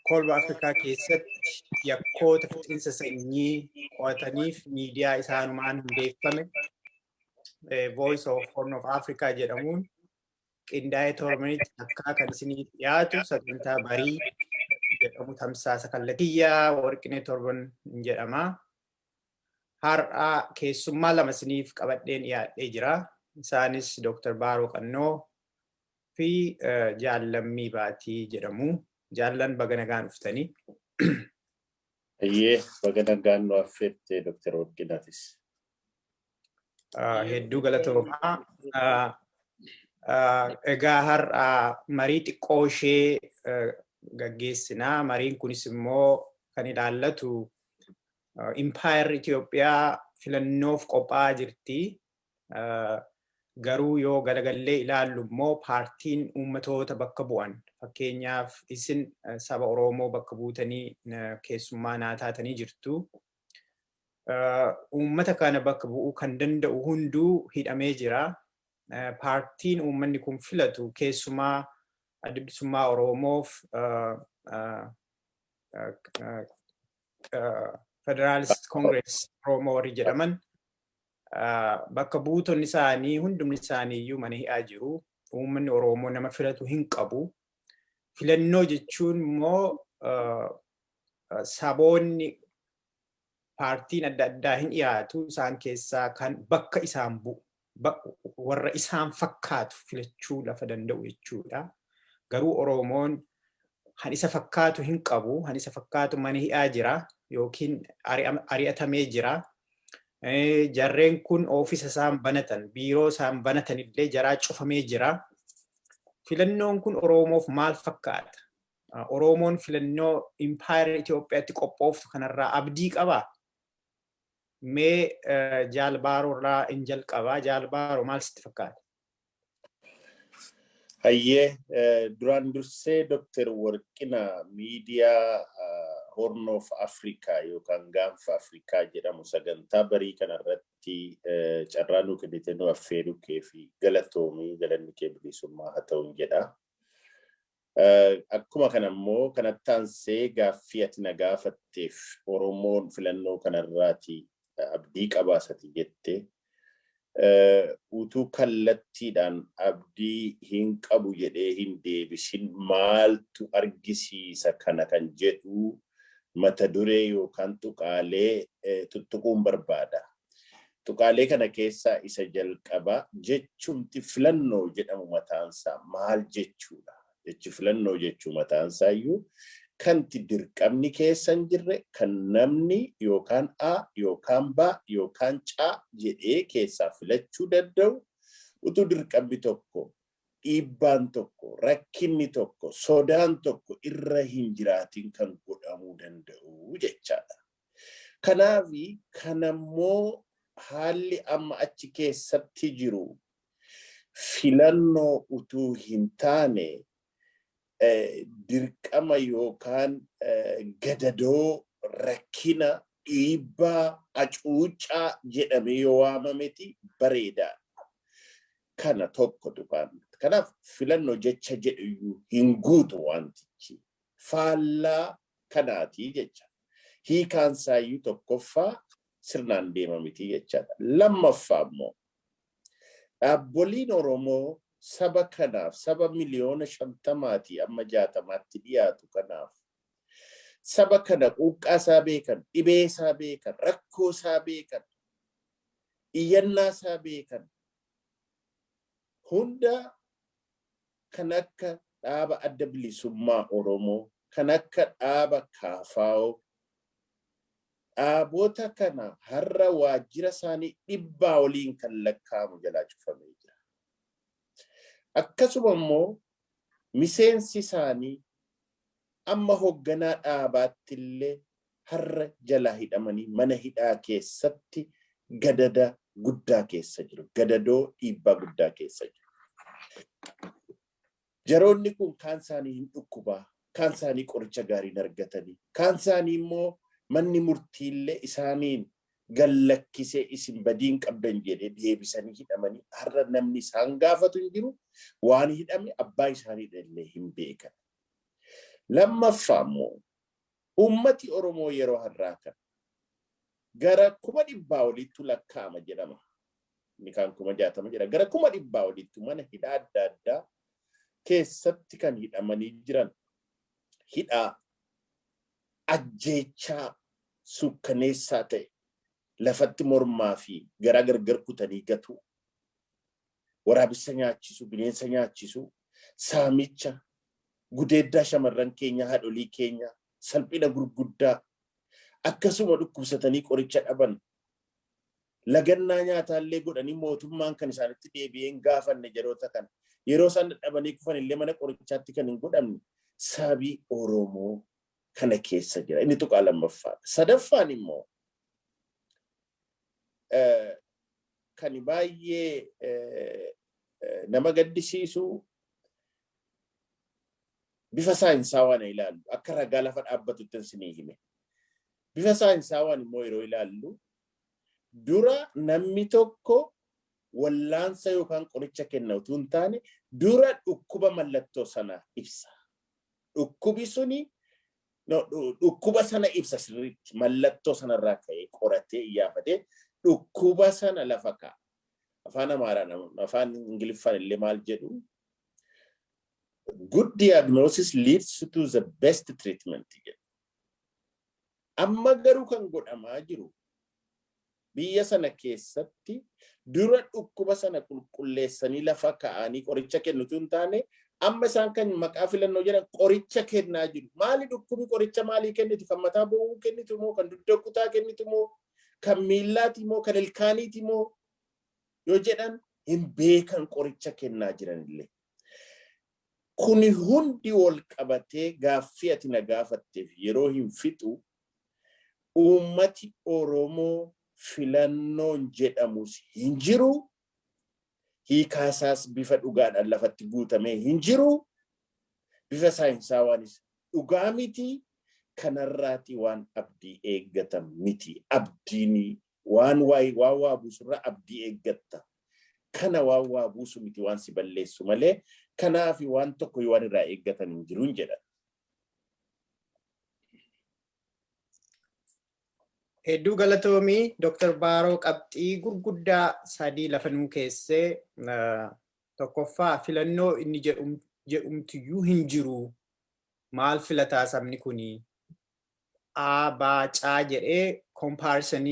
Kolba Afrikaa keessatti yakkoota fixinsa sanyii qo'ataniif miidiyaa isaanumaan hundeeffame Voice of Horn of Africa jedhamuun qindaa'ee torbanitti takkaa kan isiniif dhiyaatu sagantaa barii jedhamu tamsaasa kallatiyyaa Warqinee Torban jedhama. Har'a keessummaa lama isiniif qabadheen dhiyaadhee jira. Isaanis Dr. Baaroo Qannoo fi Jaallammii Baatii jedhamu. Jaallan, baga nagaan dhuftanii. Ayyee, baga nagaan nu affeerte, Dr. Warqinaatis. Hedduu galatoomaa. Egaa har'a marii xiqqoo ishee gaggeessinaa. Mariin kunis immoo kan ilaallatu impaayerri Itoophiyaa filannoof qophaa'aa jirti. Garuu yoo galagallee ilaallu immoo paartiin uummatoota bakka bu'an, fakkeenyaaf isin saba Oromoo bakka buutanii keessummaa naa taatanii jirtu. Uummata kana bakka bu'uu kan danda'u hunduu hidhamee jira. Paartiin uummanni kun filatu, keessumaa Adda Bilisummaa Oromoof Federalist Congress Oromoo warri jedhaman, bakka buutonni isaanii hundumni isaanii iyyuu mana hidhaa jiru. Uummanni Oromoo nama filatu hin qabu. Filannoo jechuun immoo saboonni paartiin adda addaa hin dhiyaatu, isaan keessaa kan bakka isaan bu'u, warra isaan fakkaatu filachuu lafa danda'u jechuudha. Garuu Oromoon han isa fakkaatu hin qabu, han isa fakkaatu mana hidhaa jira yookiin ari'atamee jira. Jarreen kun oofisa isaan banatan, biiroo isaan banatan illee jaraa cufamee jira. Filannoon kun Oromoof maal fakkaata? Oromoon filannoo impaayera Itoophiyaatti qophooftu kanarraa abdii qabaa? Mee Jaal Baaroo irraa hin jalqabaa. Jaal Baaroo, maal sitti fakkaata? Hayyee, duraan dursee Dr. Warqina, miidiyaa Horn of Africa yookaan Gaanfa Afrikaa jedhamu sagantaa barii kanarratti carraa nu kennite nu affeeruu kee fi galatoomii, galanni kee bilisummaa haa ta'uun jedha. Akkuma kana immoo kanatti aansee gaaffii ati na gaafatteef, Oromoon filannoo kanarraati abdii qabaasati jette, utuu kallattiidhaan abdii hin qabu jedhee hin deebisin, maaltu argisiisa kana kan jedhu mata duree yookaan tuqaalee tuttuquun barbaada. Tuqaalee kana keessaa isa jalqabaa, jechumti filannoo jedhamu mataansaa maal jechuudha? Jechi filannoo jechuu mataansaa iyyuu kanti dirqamni keessa hin jirre, kan namni yookaan A yookaan B yookaan C jedhee keessaa filachuu danda'u, utuu dirqamni tokko, dhiibbaan tokko, rakkinni tokko, sodaan tokko irra hin jiraatin kan godhamuu danda'u jechaadha. Kanaaf kanammoo haalli amma achi keessatti jiru filannoo utuu hin taane dirqama yookaan gadadoo, rakkina, dhiibbaa, hacuuccaa jedhamee yoo waamameti bareedaadha. Kana tokko tuqaan. Kanaaf filannoo jecha jedhu iyyuu hin guutu wantichi. Faallaa kanaatii jecha. Hiikaan isaayyuu tokkoffaa sirnaan deema miti jechaadha. Lammaffaa immoo dhaabboliin Oromoo saba kanaaf, saba 50,000,000 amma 60tti dhiyaatu kanaaf, saba kana quuqqaa isaa beekan, dhibee isaa beekan, rakkoo isaa beekan, iyyannaa isaa beekan hunda, kan akka dhaaba Adda Bilisummaa Oromoo, kan akka dhaaba KFO, dhaabota kana har'a waajjira isaanii dhibbaa oliin kan lakkaa'amu jalaa cufamee jira. Akkasuma immoo miseensi isaanii amma hoogganaa dhaabaatti illee har'a jalaa hidhamanii mana hidhaa keessatti gadada guddaa keessa jiru. Gadadoo dhiibbaa guddaa keessa jiru. Jaroonni kun kaan isaanii hin dhukkubaa, kaan isaanii qoricha gaarii hin argatanii, kaan isaanii immoo manni murtiillee isaaniin gallakkisee isin badiin qabdan jedhee deebisanii hidhamanii har'a namni isaan gaafatu hin jiru, waan hidhame abbaa isaanii illee hin beekan. Lammaffaa immoo uummati Oromoo yeroo har'aa kana gara 100,000 olitti lakkaa'ama jedhama. Inni kaan 60,000 jedha. Gara 100,000 olitti mana hidhaa adda addaa keessatti kan hidhamanii jiran, hidhaa ajjeechaa suukkaneessaa ta'e, lafatti mormaa fi garaa gargar kutanii gatu, waraabessa nyaachisu, bineensa nyaachisu, saamicha, gudeeddaa shamarran keenya, haadholii keenya, salphina gurguddaa, akkasuma dhukkubsatanii qoricha dhaban, lagannaa nyaataallee godhanii mootummaan kan isaanitti deebi'ee hin gaafanne, yeroota kana yeroo isaan dadhabanii kufan illee mana qorichaatti kan hin godhamne sabii Oromoo kana keessa jira. Inni tuqaa lammaffaadha. Sadaffaan immoo kan baay'ee nama gaddisiisu, bifa saayinsaawaan ilaallu, akka ragaa lafa dhaabbatutti isinii hime. Bifa saayinsaawaan immoo yeroo ilaallu, dura namni tokko wallaansa yookaan qoricha kenna utuu hin taane, dura dhukkuba mallattoo sana ibsa. Dhukkubi suni dhukkuba sana ibsa sirriitti, mallattoo sanarraa ka'ee qoratee iyyaafatee dhukkuba sana lafa kaa'a. Afaan Amaaraan, afaan Ingiliffaan illee maal jedhu? "Good diagnosis leads to the best treatment" jedhu. Amma garuu kan godhamaa jiru biyya sana keessatti dura dhukkuba sana qulqulleessanii lafa ka'anii qoricha kennutu hin taane, amma isaan kan maqaa filannoo jedhan qoricha kennaa jiru. Maali dhukkubi? Qoricha maalii kennitu? Kan mataa bowwuu kennitu moo, kan dugda kutaa kennitu moo, kan miillaati moo, kan ilkaaniiti moo yoo jedhan, hin beekan qoricha kennaa jiranillee. Kuni hundi wal qabatee gaaffii ati na gaafatteef yeroo hin fixu, uummati Oromoo filannoon jedhamus hin jiru. Hiikaasaas bifa dhugaadhaan lafatti guutamee hin jiru. Bifa saayinsaawaanis dhugaa miti. Kanarraati waan abdii eeggatan miti. Abdiin waan waan waa buusurraa abdii eeggatta. Kana waan waa buusu miti, waan si balleessu malee. Kanaaf waan tokko waan irraa eeggatan hin jiruun jedha. Hedduu galatoomii, Dr. Baaroo. Qabxii gurguddaa sadii lafa nuu keessee. Tokkoffaa, filannoo inni jedhumtiyyuu hin jiru. Maal filataa sabni kuni? A, B, C jedhee comparison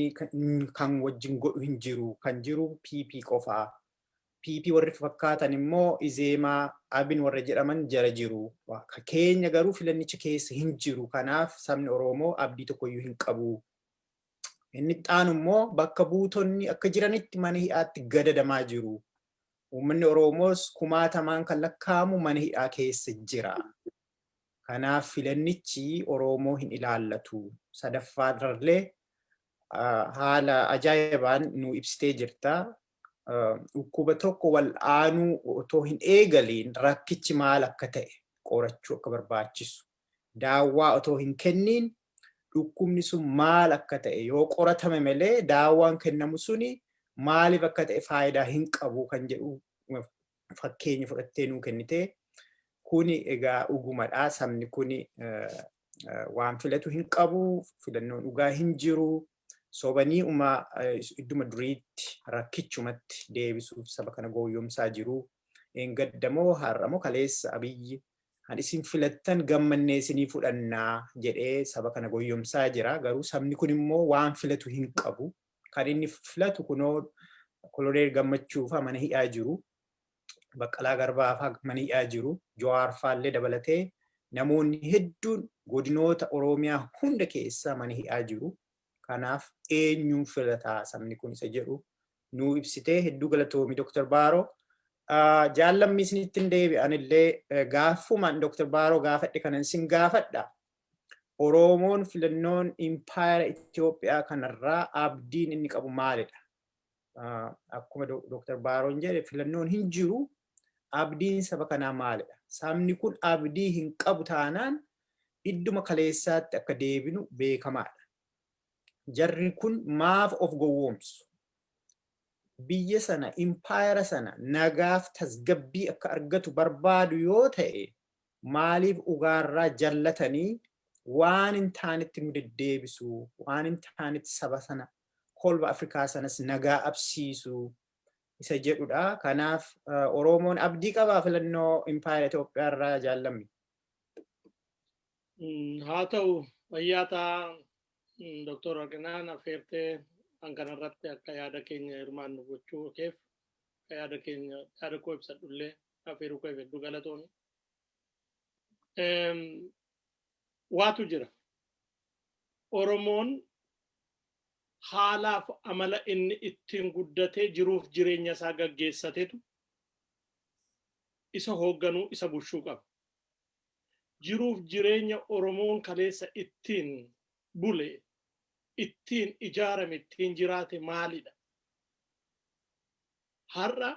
kan wajjin godhu hin jiru. Kan jiru PP qofaa. PP warri fakkaatan immoo Izeemaa, Abin warra jedhaman jara jiru. Keenya garuu filannicha keessa hin jiru. Kanaaf sabni Oromoo abdii tokkoyyuu hin qabu. Inni itti immoo bakka buutonni akka jiranitti mana hidhaatti gadadamaa jiru. Uummanni Oromoos kumaatamaan kan lakkaa'amu mana hidhaa keessa jira. Kanaaf filannichi Oromoo hin ilaallatu. Sadaffaarrallee haala ajaa'ibaan nu ibsitee jirta. Dhukkuba tokko wal'aanuu otoo hin eegaliin rakkichi maal akka ta'e qorachuu akka barbaachisu. Daawwaa otoo hin kenniin dhukkubni sun maal akka ta'e yoo qoratame malee, daawwaan kennamu suni maaliif akka ta'e faayidaa hin qabu kan jedhu fakkeenya fudhattee nuu kennite. Kuni egaa dhugumadha. Sabni kuni waan filatu hin qabu, filannoon dhugaa hin jiru. Sobanii uma idduma duriitti rakkichumatti deebisuuf saba kana gowwoomsaa jiru. Gaddamoo har'amoo kaleessa Abiyyi "Kan isin filattan gammannee isinii fudhannaa" jedhee saba kana gowwoomsaa jira. Garuu sabni kun immoo waan filatu hin qabu. Kan inni filatu kunoo Koloneel Gammachuu fa'aa mana hidhaa jiru. Baqqalaa Garbaa fa'aa mana hidhaa jiru. Jawaar fa'aallee dabalatee namoonni hedduun godinoota Oromiyaa hunda keessa mana hidhaa jiru. Kanaaf eenyuun filataa sabni kun isa jedhu nuu ibsitee, hedduu galatoomii, Dr. Baaroo. Jaallammii, isinitti hin deebi'an illee, gaaffumaan Dr. Baaroo gaafadhe kanan isin gaafadha. Oromoon filannoon impaayera Itoophiyaa kanarraa abdiin inni qabu maalidha? Akkuma Dr. Baaroon jedhe, filannoon hin jiru. Abdiin saba kanaa maalidha? Sabni kun abdii hin qabu taanaan idduma kaleessaatti akka deebinu beekamaadha. Jarri kun maaf of gowwoomsu? Biyya sana, impaayera sana nagaaf tasgabbii akka argatu barbaadu yoo ta'e Maaliif dhugaarraa jallatanii waan hin taanetti nu deddeebisu, waan hin taanetti saba sana, kolba Afrikaa sanas nagaa absiisu isa jedhudha. Kanaaf Oromoon abdii qabaa filannoo impaayera Itoophiyaa irraa jaallamni. Haa ta'u, fayyaa ta'a. Doktor Warqinaan affeertee kan kanarratti akka yaada keenya hirmaannu gochuu keef, akka yaada keenya, yaada koo ibsadhullee affeeruu keef hedduu galatoomi. Waatu jira. Oromoon haalaaf amala inni ittiin guddatee jiruuf jireenya isaa gaggeessatetu isa hoogganuu, isa bulchuu qaba. Jiruuf jireenya Oromoon kaleessa ittiin bule, ittiin ijaarame, ittiin jiraate maalidha? Har'a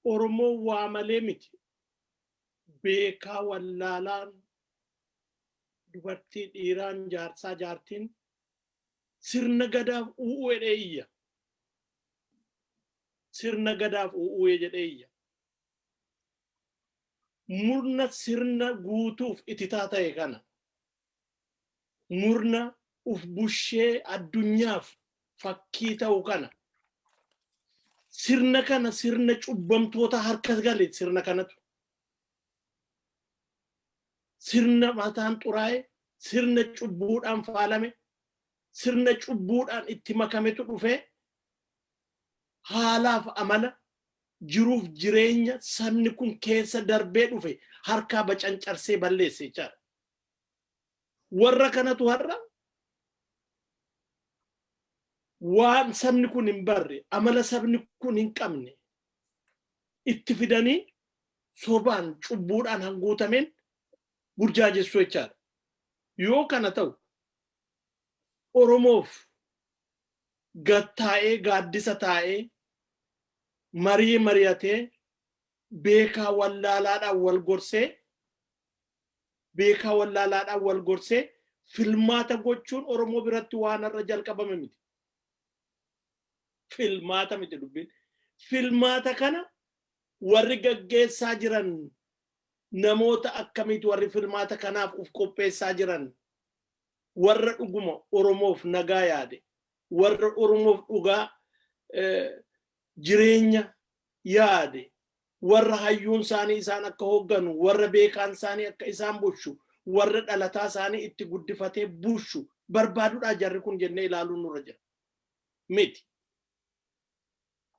Oromoon waa malee miti. Beekaa wallaalaan, dubartii dhiiraan, jaarsaa jaartiin sirna gadaaf u'uu jedhee iyya. Sirna gadaaf u'uu jedhee iyya. Murna sirna guutuuf ititaa ta'e kana, murna uf bushee addunyaaf fakkii ta'u kana, sirna kana, sirna cubbamtoota harka gale, sirna kanatu sirna mataan xuraa'e, sirna cubbuudhaan faalame, sirna cubbuudhaan itti makametu dhufee haalaaf amala jiruuf jireenya sabni kun keessa darbee dhufe harkaa bacancarsee balleesse jechaadha. Warra kanatu har'a waan sabni kun hin barre, amala sabni kun hin qabne itti fidanii sobaan cubbuudhaan hanguutameen burjaajessuu jechaadha. Yoo kana ta'u, Oromoof gattaa'ee, gaaddisa taa'ee, marii mari'atee, beekaa wallaalaadhaan wal gorsee, beekaa wallaalaadhaan wal gorsee filmaata gochuun Oromoo biratti waan har'a jalqabame miti. Filmaata miti dubbiin. Filmaata kana warri gaggeessaa jiran namoota akkamiiti? Warri filmaata kanaaf uf qopheessaa jiran warra dhuguma Oromoof nagaa yaade, warra Oromoof dhugaa jireenya yaade, warra hayyuun isaanii isaan akka hoogganu, warra beekaan isaanii akka isaan bulchu, warra dhalataa isaanii itti guddifatee bulchu barbaadudha jarri kun jennee ilaaluun nurra jira. Miti.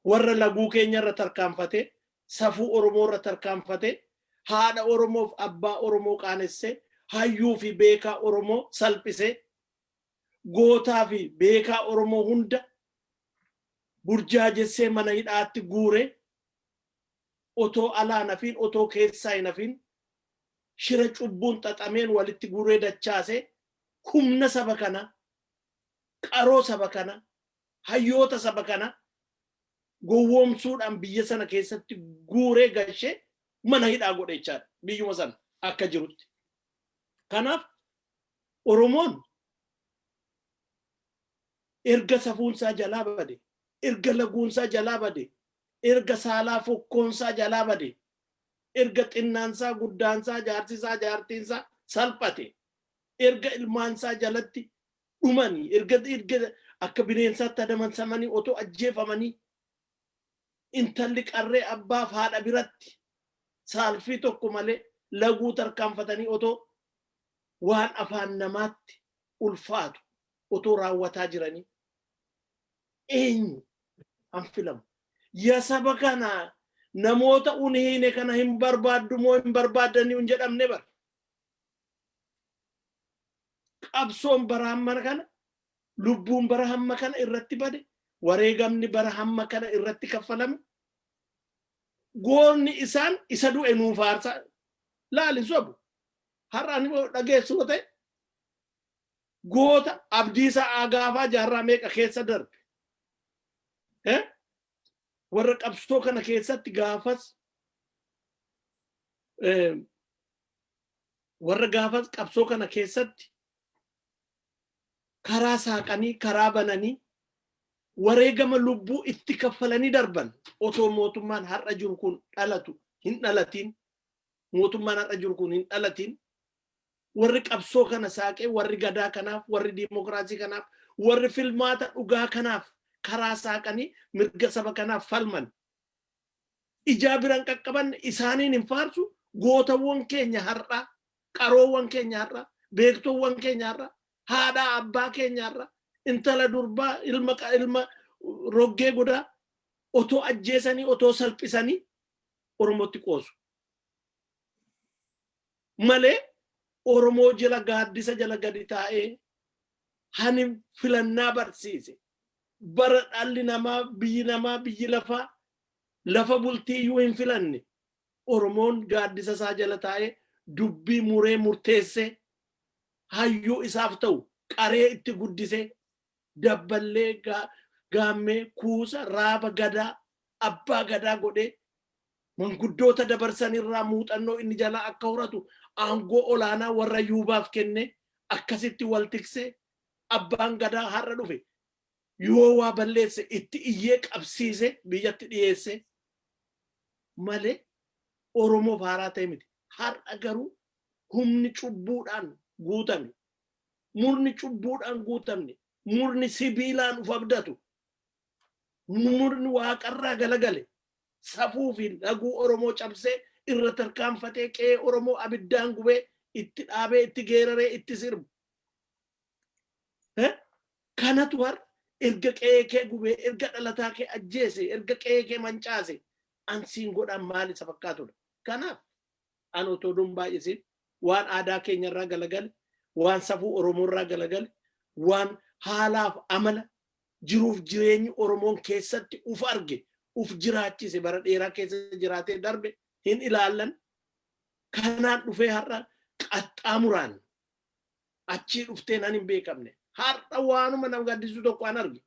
Warra laguu keenya irra tarkaanfatee, safuu Oromoo irra tarkaanfatee, haadha Oromoof abbaa Oromoo qaanessee, hayyuu fi beekaa Oromoo salphisee, gootaa fi beekaa Oromoo hunda burjaajessee mana hidhaatti guuree, otoo alaa nafiin otoo keessaa hin hafiin shira cubbuun xaxameen walitti guuree dachaasee, humna saba kana, qaroo saba kana, hayyoota saba kana gowwoomsuudhaan biyya sana keessatti guuree gashee mana hidhaa godhe jechaadha biyyuma sana akka jirutti. Kanaaf Oromoon erga safuunsaa jalaa bade, erga laguunsaa jalaa bade, erga saalaa fokkoonsaa jalaa bade, erga xinnaansaa guddaansaa jaarsisaa jaartiinsaa salphate, erga ilmaansaa jalatti dhumanii, erga akka bineensaatti adamsamanii otoo ajjeefamanii, intalli qarree abbaaf haadha biratti saalfii tokko malee laguu tarkaanfatanii otoo waan afaan namaatti ulfaatu otoo raawwataa jiranii eenyu an filamu? Ya saba kana namoota unihiine kana hin barbaaddu moo hin barbaaddanii hin jedhamne bar. Qabsoon bara hamma kana, lubbuun bara hamma kana irratti bade, wareegamni bara hamma kana irratti kaffalame, goonni isaan isa du'e nuu faarsa laali sobu. Har'a ani dhageessu yoo ta'e, goota Abdiisaa Aagaafaa jaarraa meeqa keessa darbe, warra qabsoo kana keessatti gaafas, warra gaafas qabsoo kana keessatti karaa saaqanii, karaa bananii, wareegama lubbuu itti kaffalanii darban, otoo mootummaan har'a jiru kun dhalatu hin dhalatiin. Mootummaan har'a jiru kun hin dhalatin, warri qabsoo kana saaqee, warri gadaa kanaaf, warri diimokiraasii kanaaf, warri filmaata dhugaa kanaaf karaa saaqanii mirga saba kanaaf falman ijaa biran qaqqaban isaaniin hin faarsu. Gootawwan keenya har'a, qaroowwan keenya har'a, beektowwan keenya har'a, haadha abbaa keenya har'a, intala durbaa, ilma roggee godaa otoo ajjeesanii, otoo salphisanii Oromootti qoosu. Malee Oromoo jala, gaaddisa jala gadi taa'ee hani filannaa barsiise. Bara dhalli namaa, biyyi namaa, biyyi lafaa lafa bultii iyyuu hin filanne, Oromoon gaaddisa isaa jala taa'ee dubbii muree murteessee, hayyuu isaaf ta'u qaree itti guddisee, dabballee, gaammee, kuusa, raaba, gadaa, abbaa gadaa godhee, manguddoota dabarsanirraa muuxannoo inni jalaa akka horatu aangoo olaanaa warra yuubaaf kenne, akkasitti wal tiksee, abbaan gadaa har'a dhufe yoo waa balleesse itti iyyee qabsiise biyyatti dhiyeesse malee Oromoof haaraa ta'e miti. Har'a garuu humni cubbuudhaan guutame, murni cubbuudhaan guutamne, murni sibiilaan uf abdatu, murni waaqarraa galagale, safuu fi laguu Oromoo cabsee irra tarkaanfatee, qe'ee Oromoo abiddaan gubee, itti dhaabee, itti geeraree, itti sirbu. Kanatu har'a erga qe'ee kee gubee, erga dhalataa kee ajjeese, erga qe'ee kee mancaase, ansiin godhaan maal isa fakkaatudha. Kanaaf an otoo duun baay'isiin, waan aadaa keenyarraa galagale, waan safuu Oromoorraa galagale, waan haalaaf amala jiruuf jireenyi Oromoon keessatti uf arge, uf jiraachise, bara dheeraa keessa jiraatee darbe hin ilaallan. Kanaan dhufee har'a qaxxaamuraan achii dhuftee nan hin beekamne. Har'a waanuma nama gaddisiisu tokko an arge.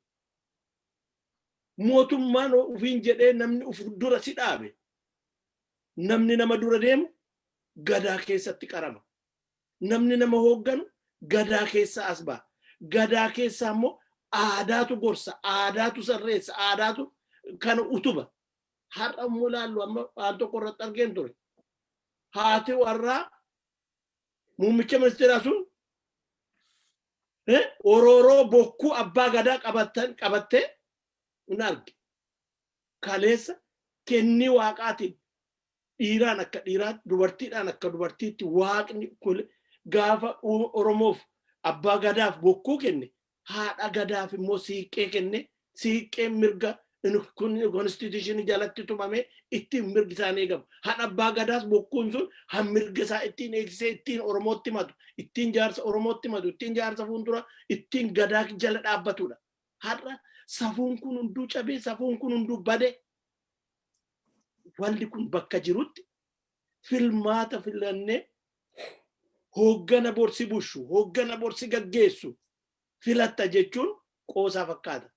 Mootummaan ufiin jedhee namni uf dura si dhaabe, namni nama dura deemu gadaa keessatti qarama. Namni nama hoogganu gadaa keessa as ba'a. Gadaa keessa immoo aadaatu gorsa, aadaatu sirreessa, aadaatu kana utuba. Har'a immoo ilaallu, amma waan tokko irratti argeen ture. Haati warraa muummicha ministeeraa sun orooroo bokkuu abbaa gadaa qabattee hin arge. Kaleessa kennii waaqaatiin dhiiraan akka dhiiraatti, dubartiidhaan akka dubartiitti waaqni gaafa Oromoof abbaa gadaaf bokkuu kenne, haadha gadaaf immoo siiqqee kenne. Siiqqeen mirga constitution jalatti tumame ittiin mirgi isaanii eegamu. Haadha abbaa gadaas bokkuun sun han mirga isaa ittiin eegsisee, ittiin Oromootti himatu, ittiin jaarsa Oromootti himatu, ittiin jaarsa fuuldura, ittiin gadaa jala dhaabbatudha. Har'a safuun kun hunduu cabee, safuun kun hunduu bade. Walli kun bakka jirutti filmaata filannee hooggana borsi bushu, hooggana borsi gaggeessu filatta jechuun qoosaa fakkaata.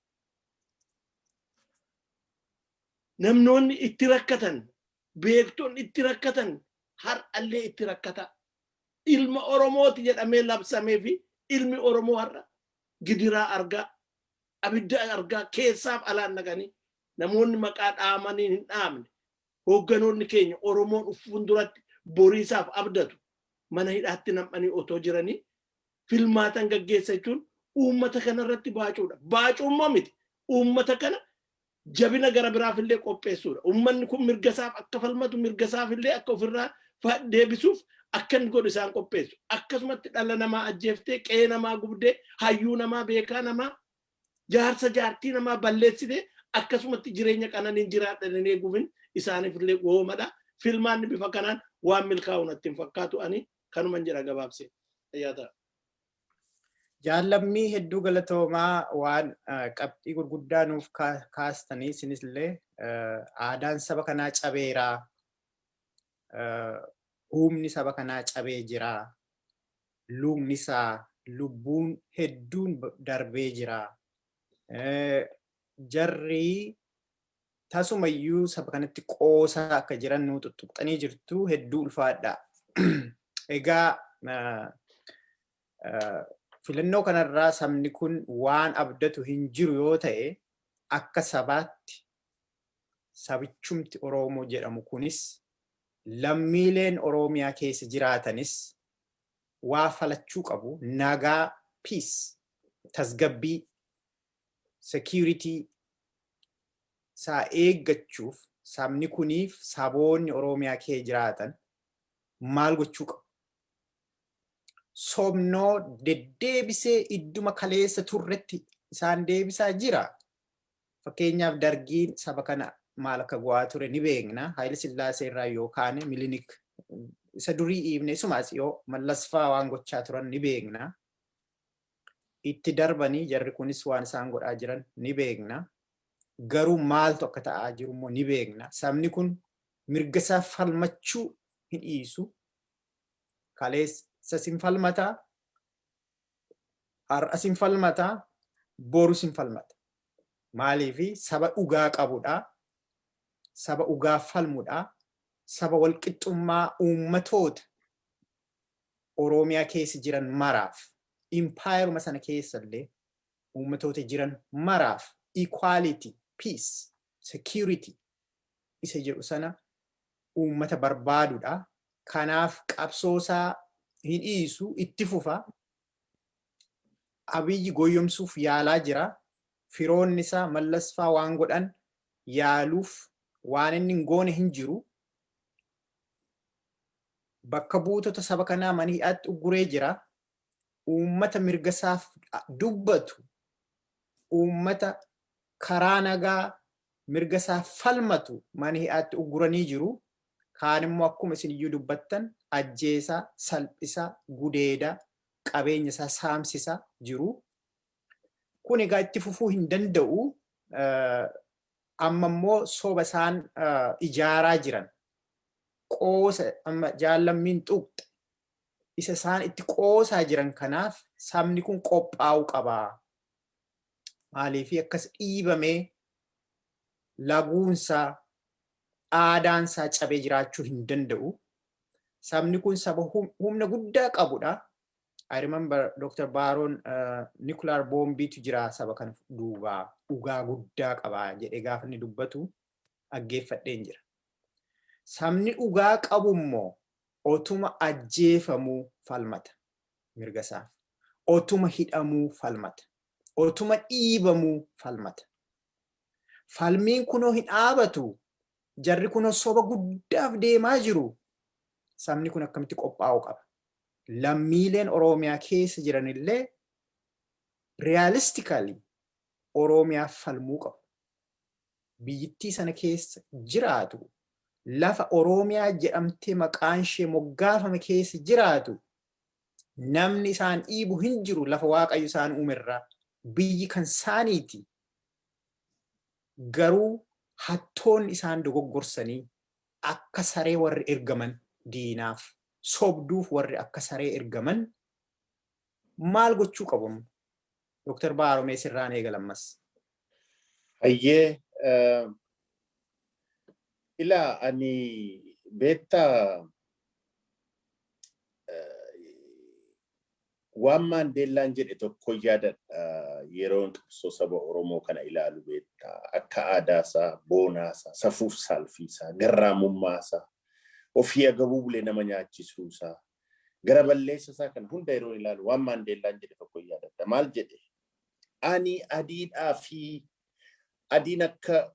Namnoonni itti rakkatan, beektonni itti rakkatan, har'allee itti rakkata. Ilma Oromooti jedhamee labsamee fi ilmi Oromoo har'a gidiraa argaa, abidda argaa, keessaaf alaan naqanii, namoonni maqaa dhaamanii hin dhaamne, hoogganoonni keenya Oromoon uf fuulduratti boriisaaf abdatu mana hidhaatti nam'anii otoo jiranii filmaatan gaggeessa jechuun uummata kanarratti baacuudha. Baacuu immoo miti. Uummata kana jabina gara biraaf illee qopheessuudha. Uummanni kun mirga isaaf akka falmatu, mirga isaaf illee akka ofirraa deebisuuf akka inni godhu isaan qopheessu. Akkasumatti dhala namaa ajjeeftee, qe'ee namaa gubdee, hayyuu namaa, beekaa namaa, jaarsa jaartii namaa balleessitee akkasumatti jireenya qananiin jiraadhanii eeguufin isaaniif illee goomadha. Filmaanni bifa kanaan waan milkaa'u natti hin fakkaatu, ani kanuman jira gabaabsee. Ayyaa ta'a. Jaallammii, hedduu galatoomaa, waan qabxii gurguddaa nuuf kaastanii. Isinis illee aadaan saba kanaa cabeeraa, humni saba kanaa cabee jira, lubni isaa lubbuun hedduun darbee jira. Jarri tasumayyuu saba kanatti qoosaa akka jiran nuu tuttuqxanii jirtu, hedduu ulfaadha. Egaa filannoo kanarraa sabni kun waan abdatu hin jiru yoo ta'e, akka sabaatti sabichumti Oromoo jedhamu kunis Lammiileen Oromiyaa keessa jiraatanis waa falachuu qabu. Nagaa, peace, tasgabbii, security isaa eeggachuuf sabni kuniif saboonni Oromiyaa keessa jiraatan maal gochuu qabu? Sobnoo deddeebisee idduma kaleessa turretti isaan deebisaa jira. Fakkeenyaaf, Dargiin saba kana maal akka go'aa ture ni beekna. Haayile Sillaasee irraa yookaan Milinik isa durii dhiibne, isumaas yoo Mallas fa'aa waan gochaa turan ni beekna. Itti darbanii jarri kunis waan isaan godhaa jiran ni beekna. Garuu maaltu akka ta'aa jiru immoo ni beekna. Sabni kun mirga isaa falmachuu hin dhiisu. Kaleessa sin falmataa, har'a sin falmataa, boru sin falmata. Maaliifi saba dhugaa qabudha. Saba dhugaa falmudha. Saba walqixxummaa uummatoota Oromiyaa keessa jiran maraaf, impaayeruma sana keessa illee uummatoota jiran maraaf equality, peace, security isa jedhu sana uummata barbaadudha. Kanaaf qabsoosaa hin dhiisu, itti fufa. Abiyyi goyyomsuuf yaalaa jira. Firoonni isaa Mallas faa waan godhan yaaluuf waan inni hin goone hin jiru. Bakka buutota saba kanaa mana hidhaatti ugguree jira. Uummata mirga isaaf dubbatu, uummata karaa nagaa mirga isaaf falmatu mana hidhaatti ugguranii jiru. Kaan immoo akkuma isin iyyuu dubbattan ajjeesaa, salphisaa, gudeedaa, qabeenya isaa saamsisaa jiru. Kun egaa itti fufuu hin danda'u. Amma immoo soba isaan ijaaraa jiran, qoosa amma jaallammiin tuqxe, isa isaan itti qoosaa jiran kanaaf sabni kun qophaa'uu qabaa. Maaliif akkas dhiibamee laguunsaa, aadaansaa cabee jiraachuu hin danda'u. Sabni kun saba humna guddaa qabudha. I remember Dr. Baaroon nuclear bombiitu jira saba kana duubaa, dhugaa guddaa qabaa jedhee gaafa inni dubbatu dhaggeeffadheen jira. Sabni dhugaa qabu immoo otuma ajjeefamuu falmata mirga isaaf. Otuma hidhamuu falmata. Otuma dhiibamuu falmata. Falmiin kunoo hin dhaabatu. Jarri kunoo soba guddaaf deemaa jiru. Sabni kun akkamitti qophaa'uu qaba? Lammiileen Oromiyaa keessa jiranillee realistically Oromiyaaf falmuu qabu. Biyyittii sana keessa jiraatu, lafa Oromiyaa jedhamtee maqaan ishee moggaafame keessa jiraatu, namni isaan dhiibu hin jiru. Lafa Waaqayyo isaan uumerraa biyyi kan isaaniiti. Garuu hattoonni isaan dogoggorsanii akka saree warri ergaman, diinaaf sobduuf warri akka saree ergaman maal gochuu qabu? Dr. Baaromee, sirraan eegalammas. Hayyee, ilaa, ani beektaa, waan Maandeellaan jedhe tokko yaadadha yeroon qabsoo saba Oromoo kana ilaalu. Beektaa, akka aadaasaa, boonaasaa, safuuf saalfiisaa, garraamummaasaa, ofii agabuu bulee nama nyaachisuusaa, gara balleessasaa kana hunda yeroo ilaalu waan Maandeellaan jedhe tokko yaadadha. Maal jedhe? Ani adiidhaa fi adiin akka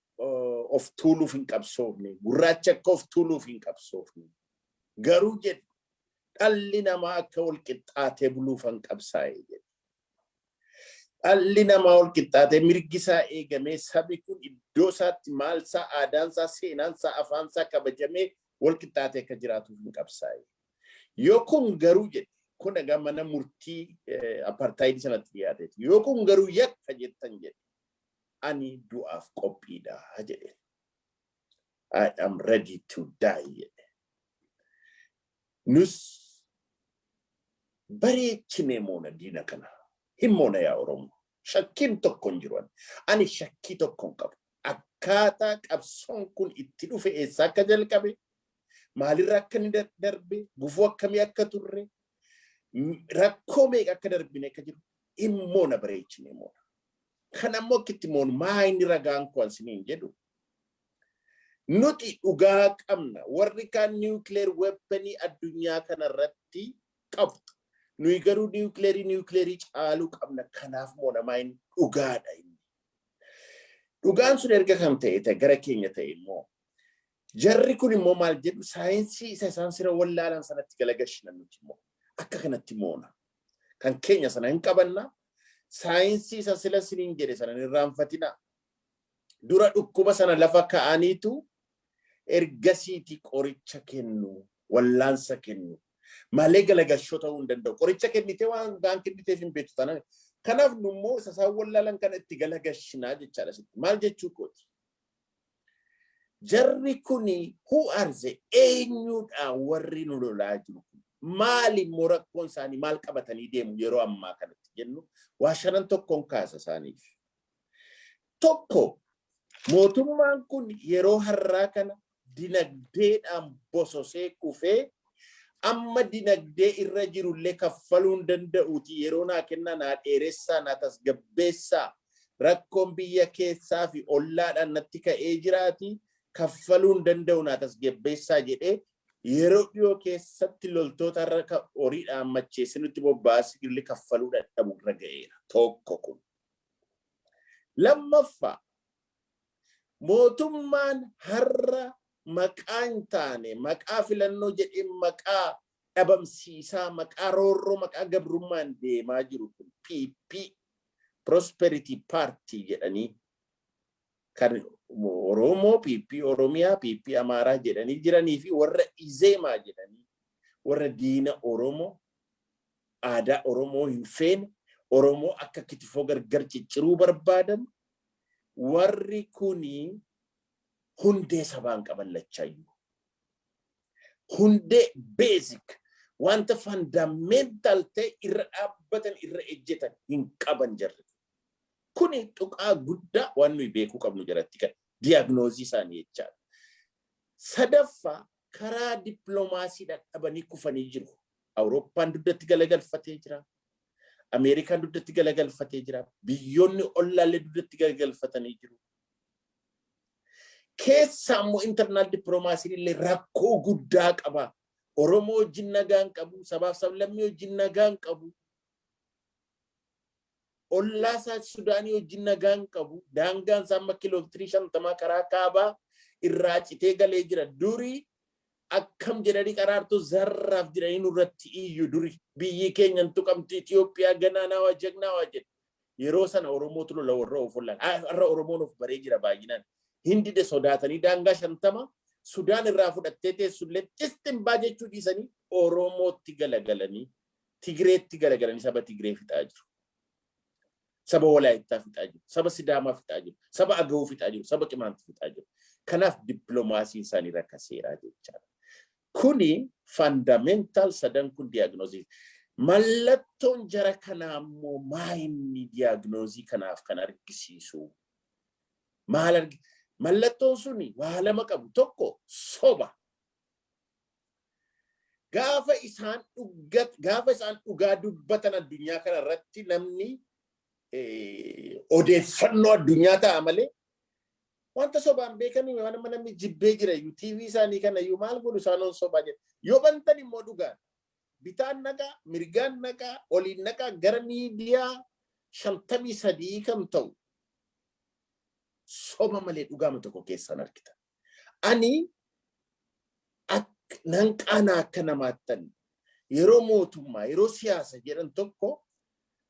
of tuuluuf hin qabsoofne, gurraacha akka of tuuluuf hin qabsoofne. Garuu jedhe, dhalli namaa akka wal qixxaatee buluufan qabsaa'e jedhe. Dhalli namaa wal qixxaatee, mirgi isaa eegamee, sabi kun iddoo isaatti maalsaa, aadaansaa, seenaansaa, afaansaa kabajamee wal qixxaatee akka jiraatuuf hin qabsaa'e. Yoo kun garuu jedhe, kun egaa mana murtii apartaayidii sanatti dhiyaateeti. Yoo kun garuu yakka jettan jedhe, ani du'aaf qophiidha jedhe. I am ready to die jedhe. Nus bareechinee moona diina kana. Hin moona yaa Oromoo. Shakkiin tokko hin jiru. Ani shakkii tokko hin qabu. Akkaataa qabsoon kun itti dhufe, eessaa akka jalqabe, maalirra akka inni darbe, gufuu akkamii akka turre, rakkoo meeqa akka darbine akka jiru, hin moona, bareechinee moona. Kan ammoo akka itti moonu maa inni ragaan koo isiniin jedhu. Nuti dhugaa qabna. Warri kaan nuclear weaponii addunyaa kanarratti qabu. Nuyi garuu nuclearii caaluu qabna. Kanaaf moonamaa inni dhugaadha inni. Dhugaan sun erga kan ta'e gara keenya ta'e immoo, jarri kun immoo maal jedhu? Saayinsii isa isaan sira wallaalan sanatti galagashina, nuti immoo akka kanatti moona. Kan keenya sana hin qabanna. Saayinsii isa sila siniin jedhe sana hin irraanfatina. Dura dhukkuba sana lafa ka'aniitu ergasiiti qoricha kennu, wallaansa kennu. Malee galagashoo ta'uu hin danda'u. Qoricha kennitee waan gaan kenniteef hin beektu taanaan. Kanaaf nu immoo isa isaan wallaalan kana itti galagashinaa jechaadha sitti. Maal jechuu kooti? Jarri kuni, who are they? Eenyudha warri nu lolaa jiru kun? Maali immoo rakkoon isaanii? Maal qabatanii deemu yeroo ammaa kanatti jennu, waa shanan tokkoon kaasa isaaniif. Tokko, mootummaan kun yeroo har'aa kana dinagdeedhaan bososee kufee, amma dinagdee irra jirullee kaffaluu hin danda'uuti, yeroo naa kennaa, naa dheeressaa, naa tasgabbeessaa, rakkoon biyya keessaa fi ollaadhaan natti ka'ee jiraati, kaffaluu hin danda'u, naa tasgabbeessaa jedhee, yeroo dhiyoo keessatti loltoota irra horiidhaan macheessee nutti bobbaasii illee kaffaluu dadhabu irra ga'eera. Tokko kun. Lammaffaa, mootummaan har'a maqaa hin taane, maqaa filannoo jedhee, maqaa dhabamsiisaa, maqaa roorroo, maqaa gabrummaan deemaa jiru kun, PP, Prosperity Party jedhanii, kan Oromoo PP Oromiyaa, PP Amaaraa jedhanii jiranii fi warra Izeemaa jedhanii, warra diina Oromoo, aadaa Oromoo hin feene, Oromoo akka kitifoo gargar cicciruu barbaadan, warri kuni hundee sabaan qaballachaayyuu. Hundee basic, wanta fundamental ta'e irra dhaabbatan, irra ejjetan hin qaban jarri. Kuni tuqaa guddaa waan nuyi beekuu qabnu jalatti kan diagnosisii isaanii jechaadha. Sadaffaa, karaa dippiloomaasii dadhabanii kufanii jiru. Awurooppaan dugdatti galagalfatee jira. Ameerikaan dugdatti galagalfatee jira. Biyyoonni ollaallee dugdatti galagalfatanii jiru. Keessa immoo internal dippiloomaasiin illee rakkoo guddaa qaba. Oromoo wajjin nagaan qabu, sabaaf sablammii wajjin nagaan qabu. Ollaa isaa Sudaanii wajjin nagaan qabu. Daangaan isaa amma kiiloomeetirii 50 karaa kaabaa irraa citee galee jira. Durii akkam jedhanii qaraartuu zarraaf jedhanii nurratti iyyu duri. Biyyi keenya hin tuqamti, Itoophiyaa ganaanaa jagnaa jedhe. Yeroo sana Oromootu lola warra of ollaan. Har'a Oromoon of baree jira baay'inaan. Hindide sodaatanii daangaa 50 Sudaan irraa fudhattee teessullee xisximbaa jechuu dhiisanii Oromootti galagalanii, Tigireetti galagalanii saba Tigiree fixaa jiru. Saba Walaayittaa fixaa jiru. Saba Sidaamaa fixaa jiru. Saba Agawuu fixaa jiru. Saba Qimaantii fixaa jiru. Kanaaf dippiloomaasiin isaanii rakkaseeraa jechaadha. Kuni fundamental sadan kun diagnosisii. Mallattoon jara kanaa immoo maa inni diagnosisii kanaaf kan argisiisu? Maal argi? Mallattoon suni waa lama qabu. Tokko, soba. Gaafa isaan dhugaa dubbatan addunyaa kana irratti namni odeeffannoo addunyaa ta'a malee, wanta sobaan beekanii waan amma namni jibbee jira iyyuu, TV isaanii kana iyyuu maal godhu isaan sobaa jedha. Yoo bantan immoo dhugaan bitaan naqaa, mirgaan naqaa, oliin naqaa, gara miidiyaa 53 kan ta'u soba malee dhugaama tokko keessaan argita. Ani nan qaanaa akka namaattan yeroo mootummaa, yeroo siyaasa jedhan tokko,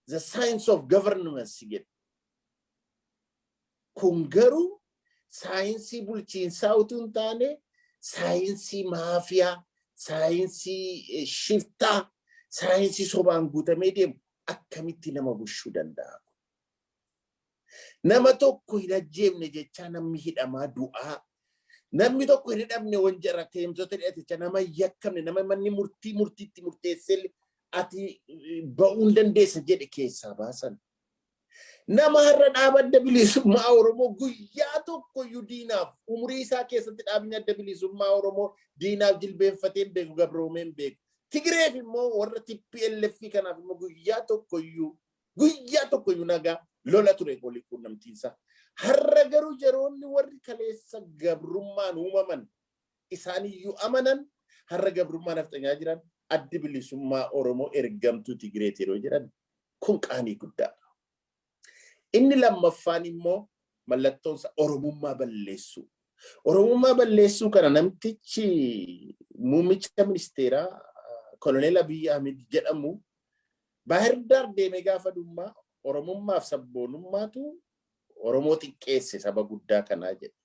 the science of governance jedhu. Kun garuu saayinsii bulchiinsaa utuu hin taane, saayinsii maafiyaa, saayinsii shiftaa, saayinsii sobaan guutamee deemu akkamitti nama bulchuu danda'a? Nama tokko hin ajjeefne jechaa namni hidhamaa du'aa. Namni tokko hin hidhamne wanjara teemsota hidhate jecha, nama yakkamne, nama manni murtii murtiitti murteessee ati ba'uu hin dandeessa jedhe keessaa baasan. Nama har'a dhaaba Adda Bilisummaa Oromoo guyyaa tokko iyyuu diinaaf umurii isaa keessatti dhaabni Adda Bilisummaa Oromoo diinaaf jilbeenfatee hin beeku, gabroomee hin beeku. Tigireef immoo, warra TPLF kanaaf immoo guyyaa tokko iyyuu nagaa Lola ture walii quunnamtiinsaa. Har'a garuu yeroonni warri kaleessa gabrummaan uumaman isaaniyyuu amanan, har'a gabrummaa nafxanyaa jiran, Addi Bilisummaa Oromoo ergamtuu Tigireeti yeroo jedhan, kun qaanii guddaadha. Inni lammaffaan immoo mallattoonsa Oromummaa balleessuu. Oromummaa balleessuu kana namtichi muummicha ministeeraa Koloneel Abiyyi Ahmed jedhamu Baahir Daar deemee gaafa dhummaa Oromummaaf sabboonummaatu Oromoo xiqqeesse saba guddaa kanaa jedhe.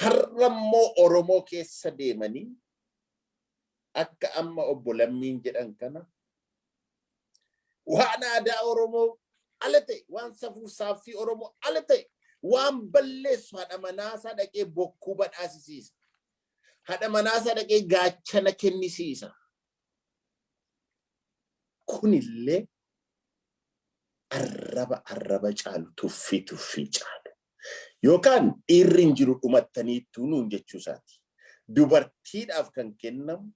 Har'a immoo Oromoo keessa deemanii akka amma obbo Lammiin jedhan kana waan aadaa Oromoo ala ta'e, waan safuu saaffii Oromoo ala ta'e, waan balleessu haadha manaasaa dhaqee bokkuu badhaasisiisa. Haadha manaasaa dhaqee gaachana kennisiisa. Kunillee arraba arraba caalu, tuffii tuffii caalu. Yookaan dhiirri hin jiru dhumattaniittuu nuun jechuu isaati. Dubartiidhaaf kan kennamu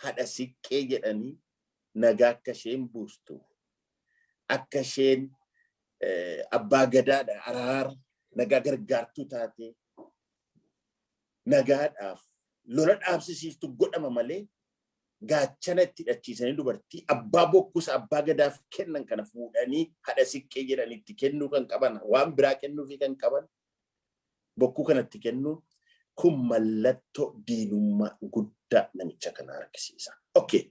haadha siqqee jedhanii nagaa akka isheen buustu, akka isheen abbaa gadaadha araara nagaa gargaartuu taatee nagaadhaaf lola dhaabsisiistu godhama malee, gaachana itti hidhachiisanii dubartii abbaa bokkusa abbaa gadaaf kennan kana fuudhanii haadha siqqee jedhanii itti kennuu kan qaban, waan biraa kennuufii kan qaban, bokkuu kanatti kennuu kun mallattoo diinummaa guddaa namicha kana argisiisa. Okay.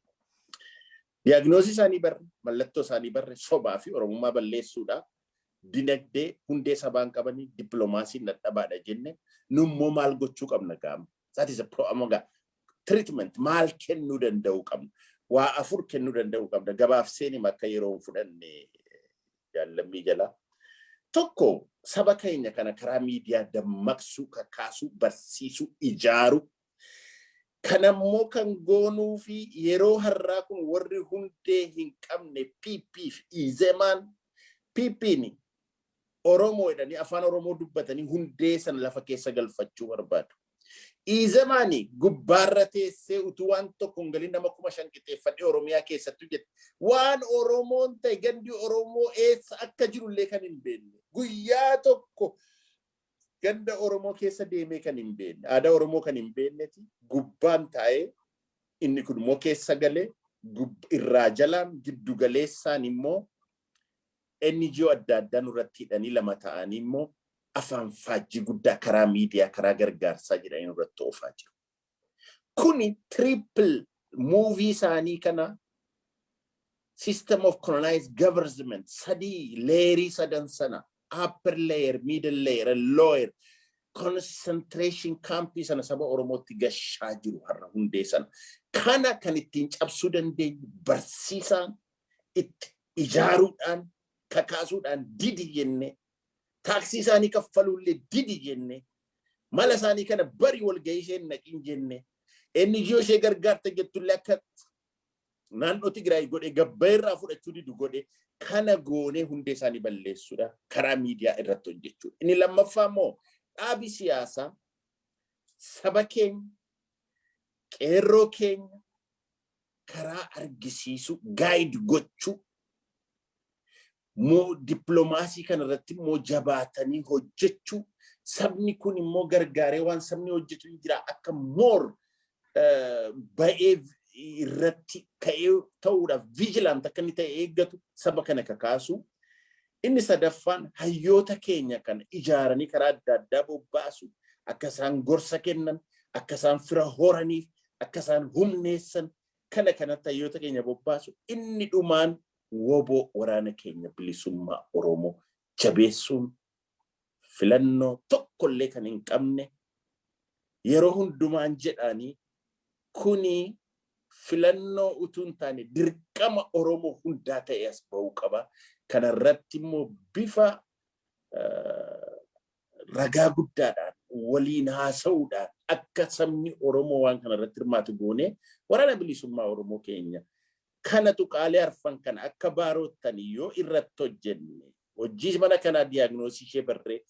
Diagnosis isaanii barre, mallattoo isaanii barre, sobaa fi Oromummaa balleessuudha. Dinagdee hundee sabaan qabanii, dippiloomaasiin dadhabaadha jenne, nummoo maal gochuu qabna gaama? That is a problem. Treatment maal kennuu danda'uu qabna? Waa afur kennuu danda'uu qabna. Gabaaf seenima akka yeroo hin fudhanne jaallammii jalaa. Tokko, saba keenya kana karaa miidiyaa dammaqsuu, kakaasuu, barsiisuu, ijaaruu. Kanammoo kan goonuu fi yeroo har'aa kun warri hundee hin qabne PP fi Izemaan, PP'n Oromoo jedhanii afaan Oromoo dubbatanii hundee sana lafa keessa galfachuu barbaadu. Izemaani gubbaarra teessee utuu waan tokko hin galin nama 5,000 qixeeffadhee Oromiyaa keessattuu jette. Waan Oromoon ta'e, gandi Oromoo eessa akka jirullee kan hin beekne. Guyyaa tokko ganda Oromoo keessa deemee kan hin beekne. Aadaa Oromoo kan hin beekneti gubbaan taa'ee, inni kun immoo keessa galee irraa jalaan giddu galeessaan immoo NGO adda addaa nurratti hidhanii lama ta'anii immoo afaan faajjii guddaa karaa miidiyaa, karaa gargaarsaa jedhanii nurratti oofaa jiru. Kuni triple move isaanii kana, system of colonized government sadii, layer sadan sana, upper layer, middle layer and lower concentration campii sana saba Oromootti gashaa jiru har'a hundee sana. Kana kan ittiin cabsuu dandeenyu barsiisaan, itti ijaaruudhaan, kakaasuudhaan, didi jenne, taaksii isaanii kaffaluullee didi jenne, mala isaanii kana bari walgahii isheen naqin jenne, NGO ishee gargaarta jettullee akka naannoo Tigraay godhe gabbairraa fudhachuu didu godhe, kana goonee hundee isaanii balleessuudha karaa miidiyaa irratti hojjechuudha. Inni lammaffaa immoo dhaabi siyaasaa saba keenya, qeerroo keenya karaa argisiisu, guide gochuu moo dippiloomaasii kana irratti immoo jabaatanii hojjechuu, sabni kun immoo gargaaree waan sabni hojjetu hin jira, akka more ba'ee irratti ka'ee ta'uudhaaf vigilant akka inni ta'e eeggatu saba kana kakaasu. Inni sadaffaan hayyoota keenya kana ijaaranii karaa adda addaa bobbaasu, akka isaan gorsa kennan, akka isaan fira horaniif, akka isaan humneessan kana kanatti hayyoota keenya bobbaasu. Inni dhumaan WBO, waraana keenya bilisummaa Oromoo jabeessuun filannoo tokkollee kan hin qabne, yeroo hundumaan jedhaanii, kuni filannoo utuu hin taane dirqama Oromoo hundaa ta'e as ba'uu qaba. Kanarratti immoo bifa ragaa guddaadhaan waliin haasa'uudhaan akka sabni Oromoo waan kanarratti hirmaatu goonee waraana bilisummaa Oromoo keenya kana, tuqaalee arfan kana akka baaroottani yoo irratti hojjenne, hojii mana kanaa diagnosis ishee barree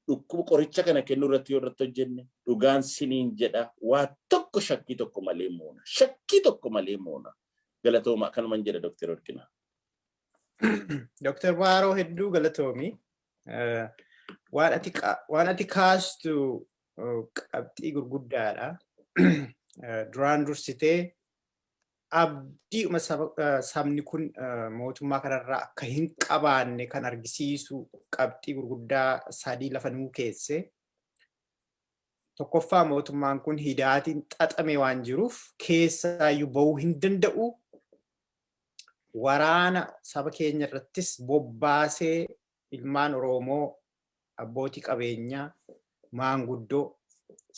dhukkuba qoricha kana kennuu irratti yoo irratti hojjenne, dhugaan siniin jedha, waa tokko shakkii tokko malee moona. Shakkii tokko malee moona. Galatooma, akkanuman jedha, Dookter Warqinaa. Dr. Baaroo, hedduu galatoomi. Waan ati kaastu qabxii gurguddaadha. Duraan dursitee abdii'uma sabni kun mootummaa kanarraa akka hin qabaanne kan argisiisu qabxii gurguddaa sadii lafa nuu keesse. Tokkoffaa, mootummaan kun hidaatiin xaxame waan jiruuf keessaayyuu bahuu hin danda'u. Waraana saba keenya irrattis bobbaasee ilmaan Oromoo, abbootii qabeenyaa, maanguddoo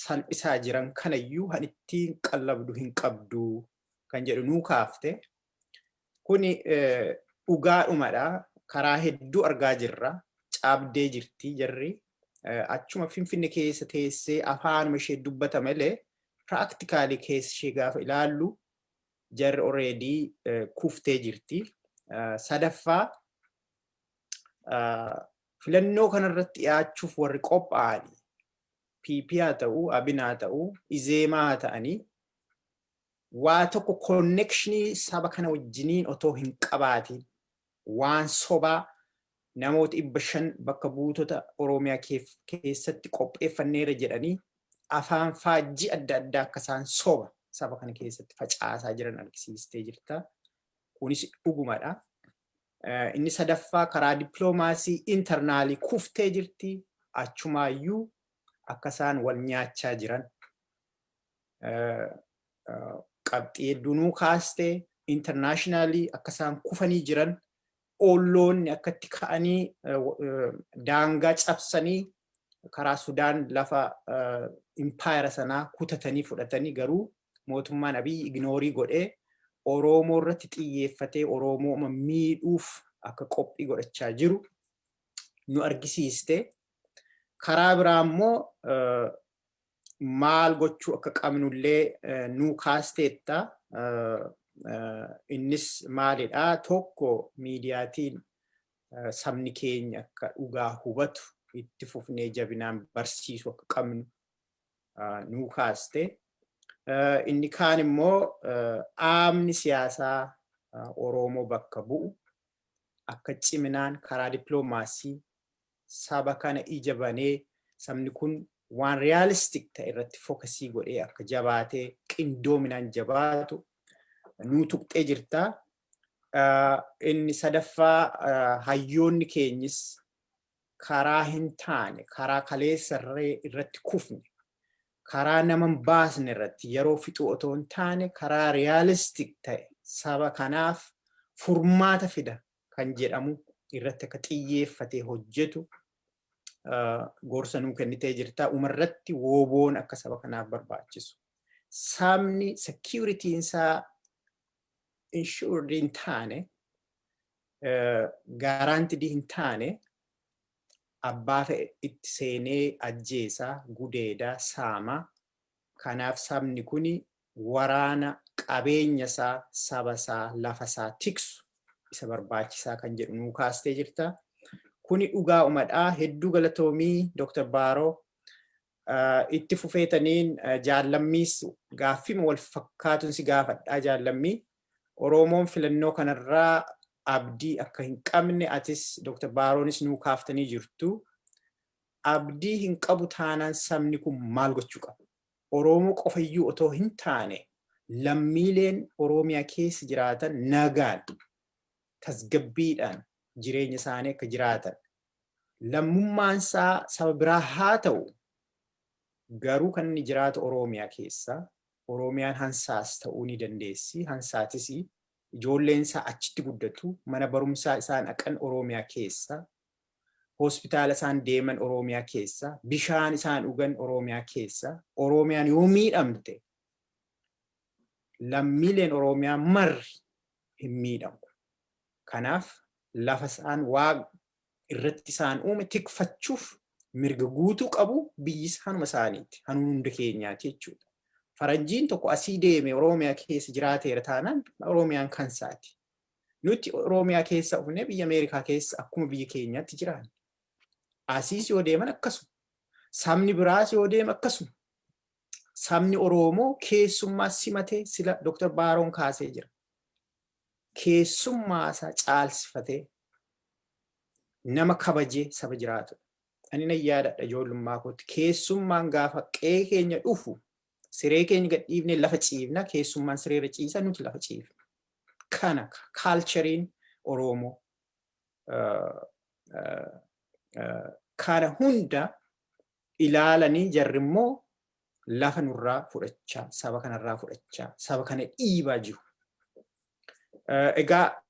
salphisaa jiran kanayyuu kan ittiin qallabdu hin qabdu kan jedhu nuu kaafte. Kuni dhugaadhumadha. Karaa hedduu argaa jirra. Caabdee jirti jarri. Achuma Finfinne keessa teessee afaanuma ishee dubbata malee practically keessa ishee gaafa ilaallu jarri already kuftee jirti. Sadaffaa, filannoo kanarratti dhiyaachuuf warri qophaa'anii PP haa ta'uu, Abin haa ta'uu, Izeemaa haa ta'anii, waa tokko connection saba kana wajjiniin otoo hin qabaatiin waan sobaa namoota 500 bakka buutota Oromiyaa keessatti qopheeffanneera jedhanii afaan faajjii adda addaa akka isaan soba saba kana keessatti facaasaa jiran argisiistee jirta. Kunis dhugumadha. Inni sadaffaa, karaa dippiloomaasii internal kuftee jirti. Achumaayyuu akka isaan wal nyaachaa jiran qabxii hedduu nuu kaastee, internationally akka isaan kufanii jiran, olloonni akkatti ka'anii daangaa cabsanii karaa Sudaan lafa impaayera sanaa kutatanii fudhatanii, garuu mootummaan Abiyyi ignore godhee Oromoo irratti xiyyeeffatee Oromoo miidhuuf akka qophii godhachaa jiru nu argisiiste. Karaa biraa immoo maal gochuu akka qabnullee nu kaasteetta. Innis maalidhaa? Tokko, miidiyaatiin sabni keenya akka dhugaa hubatu itti fufnee jabinaan barsiisuu akka qabnu nu kaaste. Inni kaan immoo dhaabni siyaasaa Oromoo bakka bu'u akka ciminaan karaa dippiloomaasii saba kana ija banee sabni kun waan realistic ta'e irratti focus godhee akka jabaatee qindoominaan jabaatu nuu tuqxee jirta. Inni sadaffaa, hayyoonni keenyis karaa hin taane, karaa kaleessa irratti kufne, karaa nama hin baasne irratti yeroo fixuu otoo hin taane, karaa realistic ta'e saba kanaaf furmaata fida kan jedhamu irratti akka xiyyeeffatee hojjetu gorsa nuu kennitee jirta. Umarratti WBOn akka saba kanaaf barbaachisu. Sabni securityn isaa insured hin taane, guaranteed hin taane, abbaa fe'e itti seenee ajjeesaa, gudeedaa, saamaa. Kanaaf sabni kuni waraana qabeenya isaa, saba isaa, lafa isaa tiksu isa barbaachisaa kan jedhu nuu kaastee jirta. Kuni dhugaa umadhaa. Hedduu galatoomii, Dr. Baaroo. Itti fufeetaniin jaallammiis gaaffima wal fakkaatuun si gaafadhaa, jaallammii. Oromoon filannoo kanarraa abdii akka hin qabne atis Dr. Baaroonis nuu kaaftanii jirtu. Abdii hin qabu taanaan sabni kun maal gochuu qaba? Oromoo qofayyuu otoo hin taane lammiileen Oromiyaa keessa jiraatan nagaan tasgabbiidhaan jireenya isaanii akka jiraatan, lammummaan isaa saba biraa haa ta'u, garuu kan inni jiraatu Oromiyaa keessa. Oromiyaan hansaas ta'uu ni dandeessi. Hansaatis ijoolleen isaa achitti guddatu, mana barumsaa isaan dhaqan Oromiyaa keessa, hospitaala isaan deeman Oromiyaa keessa, bishaan isaan dhugan Oromiyaa keessa. Oromiyaan yoo miidhamte lammiileen Oromiyaa marri hin miidhamu. Kanaaf lafa isaan waa irratti isaan uume tikfachuuf mirga guutuu qabu, biyyi isaanuma isaaniiti. Hanuun hunda keenyaati jechuudha. Faranjiin tokko asii deeme Oromiyaa keessa jiraateera taanaan Oromiyaan kan isaati. Nuti Oromiyaa keessa dhufnee biyya Ameerikaa keessa akkuma biyya keenyaatti jiraanna. Asiis yoo deeman akkasuma. Sabni biraas yoo deeme akkasuma. Sabni Oromoo keessummaa simatee sila Dr. Baaroon kaasee jira. Keessummaa isaa caalsifatee nama kabajee saba jiraatudha. Ani nan yaadadha, ijoollummaa kootti keessummaan gaafa qe'ee keenya dhufu siree keenya gadhiifnee lafa ciifna, keessummaan sireerra ciisa, nuti lafa ciifna. Kana cultureiin Oromoo kana hunda ilaalanii jarri immoo lafa nurraa fudhachaa, saba kanarraa fudhachaa, saba kana dhiibaa jiru. Egaa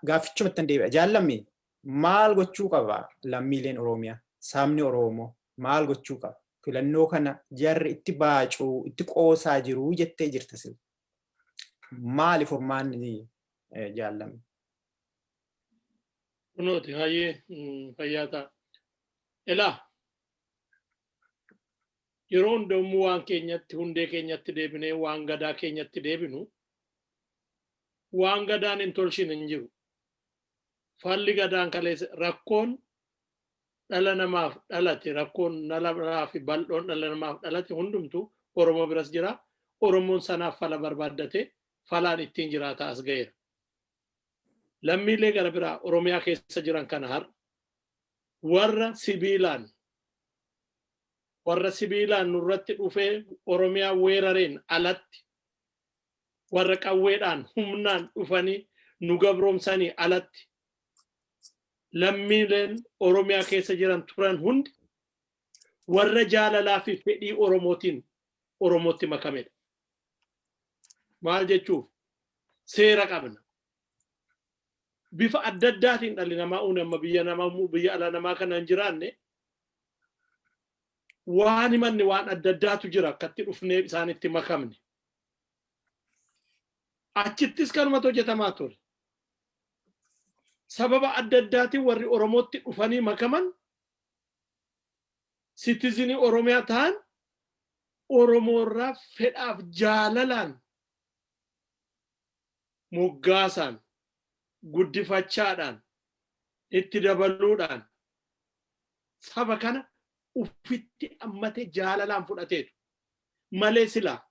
gaaffichumatti deebi'a. Jaallammi, maal gochuu qaba lammiileen Oromiyaa? Sabni Oromoo maal gochuu qaba? Filannoo kana jarri itti baacuu, itti qoosaa jiru jettee jirta sila. Maali furmaanni, jaallammi? Kunooti, hayyee, fayyaa ta'a. Ilaa, yeroo hundumuu waan keenyatti, hundee keenyatti deebinee, waan gadaa keenyatti deebinu, waan gadaan hin tolchine hin jiru. Falli gadaan kaleessa rakkoon dhala namaaf dhalate, rakkoon dhala namaa fi bal'oon dhala namaaf dhalate hundumtu Oromoo biras jira. Oromoon sanaaf fala barbaaddate, falaan ittiin jiraata as ga'eera. Lammiilee gara biraa Oromiyaa keessa jiran kana har'a warra sibiilaan nurratti dhufee Oromiyaa weerareen alatti, warra qawweedhaan humnaan dhufanii nu gabroomsanii alatti, lammiileen Oromiyaa keessa jiran turan hundi warra jaalalaa fi fedhii Oromootiin Oromootti makamedha. Maal jechuuf, seera qabna. Bifa adda addaatiin dhalli namaa uumama biyya namaa, biyya ala namaa kana hin jiraanne, waan himanne waan adda addaatu jira akkatti dhufnee isaanitti makamne. Achittis kanumatu hojjetamaa ture. Sababa adda addaatiin warri Oromootti dhufanii makaman, citizenii Oromiyaa ta'an, Oromoorraa fedhaaf jaalalaan, moggaasaan, guddifachaadhaan, itti dabaluudhaan saba kana ufitti ammatee jaalalaan fudhateetu malee, silaa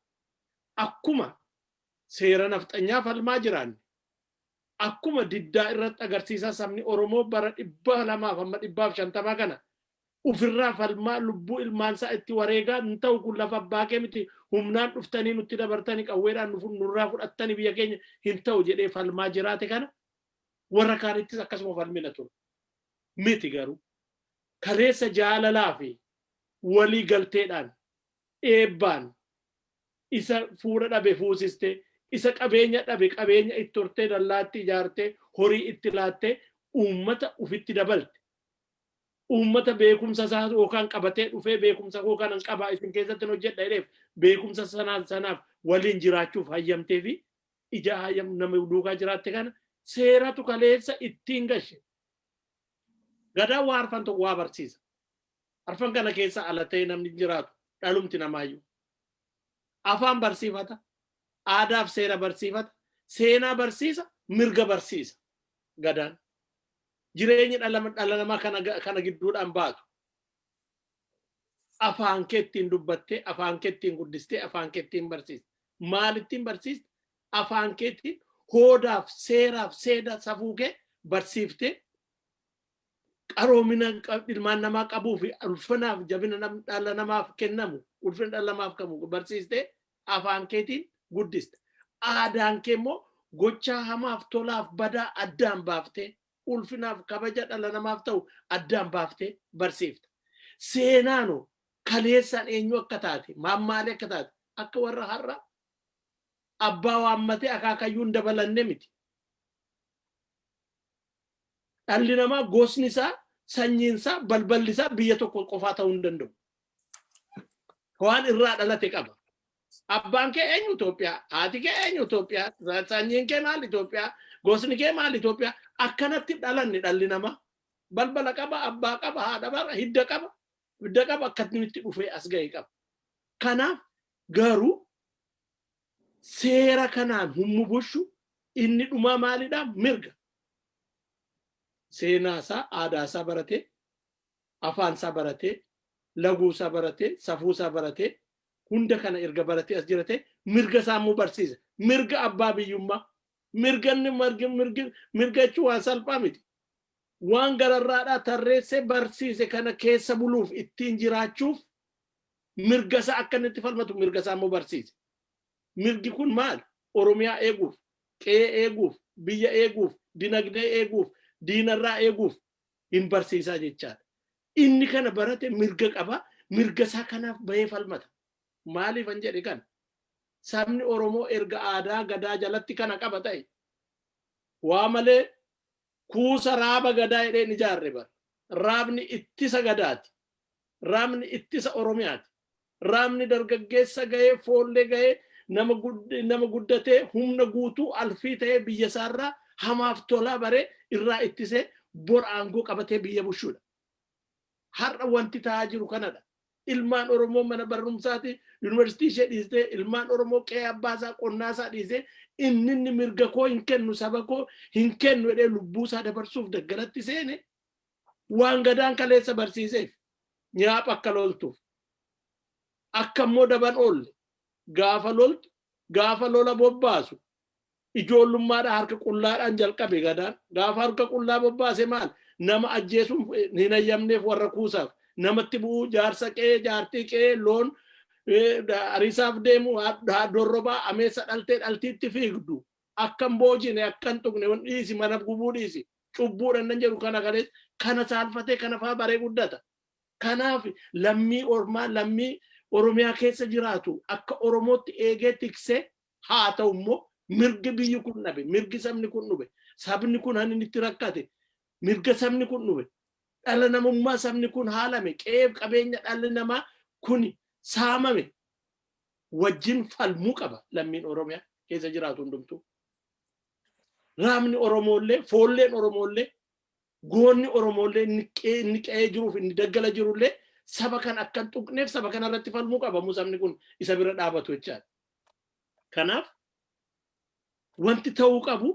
akkuma seera nafxanyaa falmaa jiraanne, akkuma diddaa irratti agarsiisaa sabni Oromoo bara 200 hamma 150 kana ufirraa falmaa, lubbuu ilmaansaa itti wareegaa, hin ta'u, kun lafa abbaa kee miti, humnaan dhuftanii nutti dabartanii, qawweedhaan nurraa fudhattanii biyya keenya, hin ta'u jedhee falmaa jiraate kana, warra kaanittis akkasuma falmina ture. Miti garuu kaleessa jaalalaa fi walii galteedhaan, eebbaan, isa fuudha dhabe fuusistee, isa qabeenya dhabe qabeenya itti hortee, dallaatti ijaartee, horii itti laattee uummata ufitti dabalte. Uummata beekumsa isaa yookaan qabatee dhufee, beekumsa koo kanan qabaa, isin keessatti hojjedha jedheef, beekumsa sanaaf waliin jiraachuuf hayyamtee fi ija hayyam nama duukaa jiraatte kana seeratu kaleessa ittiin gashe. Gadaan waa arfan tokko waa barsiisa. Arfan kana keessa ala ta'ee namni jiraatu dhalumti namaayyuu. Afaan barsiifata, aadaaf seera barsiifata, seenaa barsiisa, mirga barsiisa gadaan. Jireenyi dhala namaa kana gidduudhaan baatu. Afaan kee ittiin dubbattee, afaan kee ittiin guddistee, afaan kee ittiin barsiiste. Maal ittiin barsiiste? Afaan keetiin hoodaaf, seeraaf, seeda, safuu kee barsiiftee, qaroomina ilmaan namaa qabuu fi ulfinaaf jabina dhala namaaf kennamu, ulfina dhala namaaf qabu barsiistee afaan keetiin guddiste. Aadaan kee immoo gochaa hamaaf tolaaf badaa addaan baaftee, ulfinaaf kabaja dhala namaaf ta'u addaan baaftee barsiifta. Seenaanu kaleessaan eenyu akka taate, maal akka taate, akka warra har'a abbaa waammatee akaakayyuun dabalanne miti. Dhalli namaa gosni isaa, sanyiin isaa, balballi isaa biyya tokko qofaa ta'uu hin danda'u. Waan irraa dhalate qaba. Abbaan kee eenyu? Itoophiyaa, haati kee eenyu? Itoophiyaa, sanyiin kee maal? Itoophiyaa, gosni kee maal? Itoophiyaa. Akkanatti dhalanne dhalli namaa. Balbala qaba, abbaa qaba, haadha qaba, hidda qaba. Hidda qaba, akkamitti dhufee as ga'e qaba. Kanaaf garuu seera kanaan hummu bushu inni dhumaa maalidhaa? Mirga. Seenaa isaa, aadaa isaa baratee, afaan isaa baratee, laguu isaa baratee, safuu isaa baratee, hunda kana erga baratee as jiratee, mirga isaa immoo barsiisa. Mirga abbaa biyyummaa. Mirganni mirga jechuun waan salphaa miti. Waan gararraadhaa tarreessee barsiise kana keessa buluuf ittiin jiraachuuf mirga isaa akka inni itti falmatu mirga isaa immoo barsiise. Mirgi kun maal? Oromiyaa eeguuf, qe'ee eeguuf, biyya eeguuf, dinagdee eeguuf, diinarraa eeguuf hin barsiisaa jechaadha. Inni kana barate mirga qaba. Mirga isaa kanaaf bahee falmata. Maaliif an jedhe kana? Sabni Oromoo erga aadaa gadaa jalatti kana qaba ta'e waa malee kuusa raaba gadaa jedheen ijaarre bara. Raabni ittisa gadaati. Raabni ittisa Oromiyaati. Raabni dargaggeessa gahee foollee gahee nama guddatee humna guutuu alfii ta'ee biyya isaarraa hamaaf tolaa baree irraa ittisee bor aangoo qabatee biyya bulchuudha. Har'a wanti ta'aa jiru kanadha. Ilmaan Oromoo mana barumsaati yuunivarsiitii ishee dhiistee, ilmaan Oromoo qe'ee abbaasaa qonnaasaa dhiisee, inni mirga koo hin kennu, saba koo hin kennu jedhee lubbuusaa dabarsuuf daggalatti seene waan gadaan kaleessa barsiiseef nyaapha akka loltuuf. Akka immoo daban oolle gaafa loltu, gaafa lola bobbaasu ijoollummaadhaan harka qullaadhaan jalqabe gadaan. Gaafa harka qullaa bobbaase maal? Nama ajjeesuun hin hayyamneef warra kuusaaf. Namatti bu'uu, jaarsa qe'ee, jaartii qe'ee, loon ariisaaf deemu, dorrobaa ameessa dhaltee dhaltiitti fiigdu akkan boojine, akkan tuqne dhiisi, mana gubuu dhiisi, cubbuudhaan nan jedhu kana kaleessa kana saalfatee kana faa baree guddata. Kanaaf lammii ormaa, lammii Oromiyaa keessa jiraatu akka Oromootti eegee tiksee haa ta'u immoo mirgi biyyi kun dhabe, mirgi sabni kun dhube, sabni kun hani itti rakkate, mirga sabni kun dhube, dhala namummaa sabni kun haalame, qe'eef qabeenya dhalli namaa kun saamame wajjin falmuu qaba lammiin Oromiyaa keessa jiraatu hundumtuu. Raabni Oromoollee, foolleen Oromoollee, goonni Oromoollee inni qe'ee jiruuf inni daggala jirullee saba kan akka hin tuqneef saba kana irratti falmuu qaba sabni kun isa bira dhaabatu jechaadha. Kanaaf wanti ta'uu qabu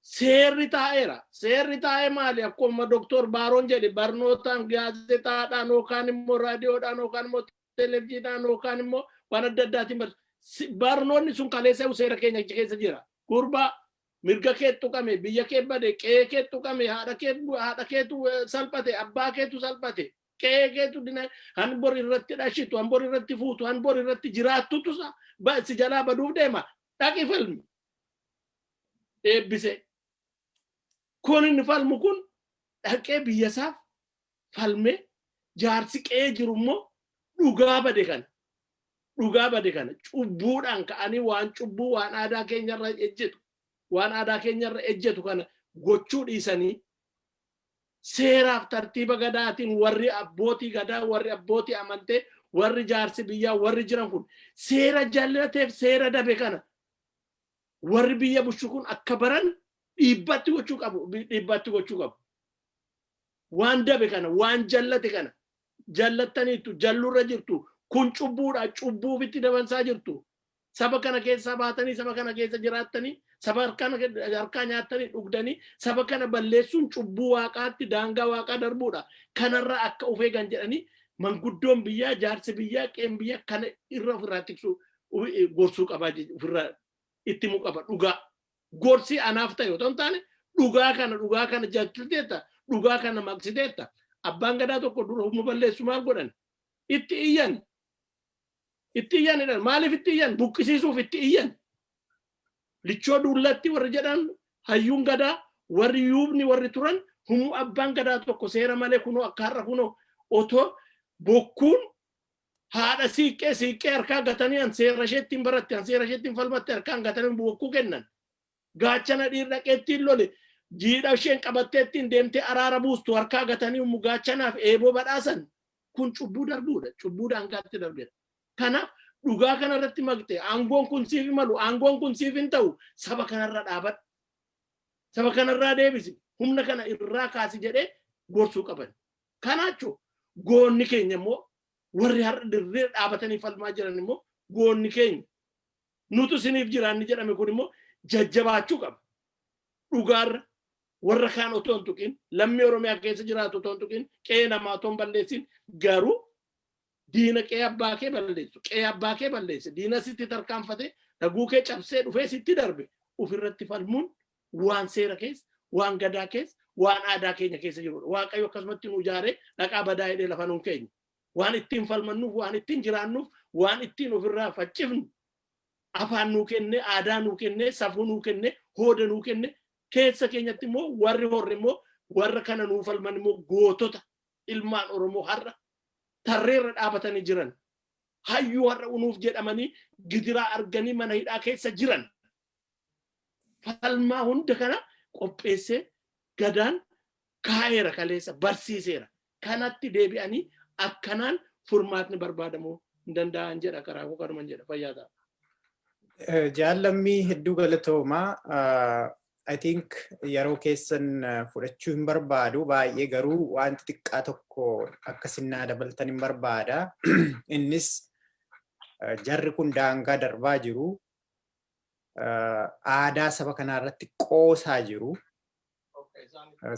seerri taa'eera. Seerri taa'ee maali? Akkuma Doktor Baaroon jedhe, barnootaan, gaazexaadhaan, yookaan immoo raadiyoodhaan, yookaan immoo televezyiidhaan, yookaan immoo waan adda addaatiin barnoonni sun kaleessa seera keenya keessa jira. Gurbaa, mirga kee tuqame, biyya kee bade, qe'ee kee tuqame, haadha keetu salphate, abbaa keetu salphate, qe'ee keetu dina, han bor irratti dhashitu, han bor irratti fuutu, han bor irratti jiraattutu si jalaa baduuf deema. Dhaqi falmi. Eebbise. Kun inni falmu kun dhaqee biyya isaaf falmee, jaarsi qe'ee jiru immoo dhugaa bade kana. Dhugaa bade kana cubbuudhaan ka'anii waan cubbuu, waan aadaa keenyarra ejjetu, waan aadaa keenyarra ejjetu kana gochuu dhiisanii seeraaf tartiiba gadaatiin warri abbootii gadaa, warri abbootii amantee, warri jaarsi biyyaa warri jiran kun seera jallateef seera dabe kana warri biyya bulchu kun akka baran dhiibbatti gochuu qabu, dhiibbatti gochuu qabu. Waan dabe kana, waan jallate kana jallattaniitu, jallurra jirtu, kun cubbuudha, cubbuufitti dabarsaa jirtu. Saba kana keessaa baatanii, saba kana keessa jiraattanii, saba kana harkaa nyaattanii dhugdanii, saba kana balleessuun cubbuu waaqaatti, daangaa waaqaa darbuudha. Kanarraa akka of eegan jedhanii manguddoon biyyaa, jaarsi biyyaa, qeen biyyaa kana irra ofirraa tiksuu gorsuu qabaa, ofirraa itti himuu qaba dhugaa. Gorsi anaaf ta'e otoo hin taane dhugaa kana, dhugaa kana jaltiteetta, dhugaa kana maqsiteetta. Abbaan gadaa tokko dura humna balleessu maal godhan? Itti iyyan. Itti iyyan jedhan. Maaliif itti iyyan? Buqqisiisuuf itti iyyan. Lichoo dullatti warri jedhan, hayyuun gadaa, warri yuubni warri turan, humna abbaan gadaa tokko seera malee kunoo akka har'a kunoo otoo bokkuun haadha siiqqee siiqqee harkaa gatanii an seera isheettiin baratte, an seera isheettiin falmatte harkaan gatanii bokkuu kennan. Gaachana dhiir dhaqeettiin lole, jiidha isheen qabatteettiin deemtee araara buustu harkaa gatanii gaachanaaf eeboo badhaasan. Kun cubbuu darbuudha. Cubbuu daangaatti darbeera. Kanaaf dhugaa kanarratti maqxe, aangoon kun siif malu, aangoon kun siif hin ta'u, saba kanarra dhaabadhu. Saba kanarraa deebisi. Humna kana irraa kaasi jedhee gorsuu qaban. Kanaachuu goonni keenya immoo warri har'a dirree dhaabatanii falmaa jiran immoo goonni keenya nutu isiniif jiraanni jedhame kun immoo jajjabaachuu qaba. Dhugaarra warra kaan otoo hin tuqin, lammii Oromiyaa keessa jiraatu otoo hin tuqin, qe'ee namaa otoo hin balleessin, garuu diina qe'ee abbaa kee balleessu, qe'ee abbaa kee balleesse, diina sitti tarkaanfate, dhaguu kee cabsee dhufee sitti darbe. Ofirratti falmuun waan seera keessa, waan gadaa keessa, waan aadaa keenya keessa jirudha. Waaqayyo akkasumatti nu ijaaree dhaqaa badaa jedhee lafa nuun keenya. Waan ittiin falmannuuf, waan ittiin jiraannuuf, waan ittiin ofirraa faccifnu afaan nuu kenne, aadaa nuu kenne, safuu nuu kenne, hooda nuu kenne. Keessa keenyatti immoo warri horre immoo, warra kana nuu falman immoo, gootota ilmaan Oromoo har'a tarreerra dhaabatanii jiran, hayyuu har'a unuuf jedhamanii gidiraa arganii mana hidhaa keessa jiran, falmaa hunda kana qopheessee gadaan kaa'eera, kaleessa barsiiseera. Kanatti deebi'anii akkanaan furmaatni barbaadamuu hin danda'an jedha. Karaa koo kanuman jedha, fayyaa ta'a. Jaallammii, hedduu galatoomaa. I think yeroo keessan fudhachuu hin barbaadu baay'ee, garuu wanti xiqqaa tokko akka sinnaa dabaltan hin barbaada. Innis jarri kun daangaa darbaa jiru. Aadaa saba kanaa irratti qoosaa jiru.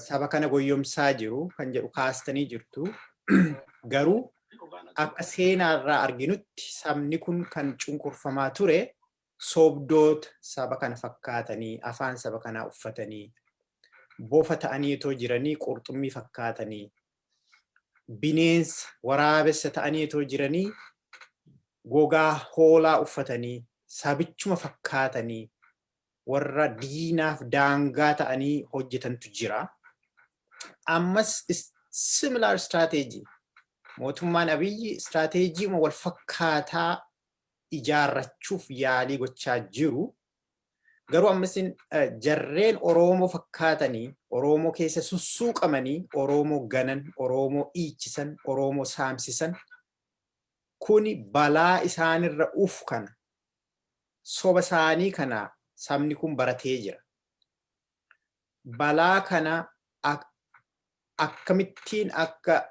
Saba kana goyyomsaa jiru kan jedhu kaastanii jirtu. Garuu akka seenaarraa arginutti sabni kun kan cunqurfamaa ture sobdoota saba kana fakkaatanii, afaan saba kanaa uffatanii, bofa ta'anii otoo jiranii qurxummii fakkaatanii, bineensa waraabessa ta'anii otoo jiranii gogaa hoolaa uffatanii sabichuma fakkaatanii warra diinaaf daangaa ta'anii hojjetantu jira. Ammas similar strategy, mootummaan Abiyyi strategy wal fakkaataa ijaarrachuuf yaalii gochaa jiru. Garuu ammasin jarreen Oromoo fakkaatanii Oromoo keessa sussuuqamanii Oromoo ganan, Oromoo dhiichisan, Oromoo saamsisan kuni balaa isaanirra uf kana, soba isaanii kana sabni kun baratee jira. Balaa kana akkamittiin akka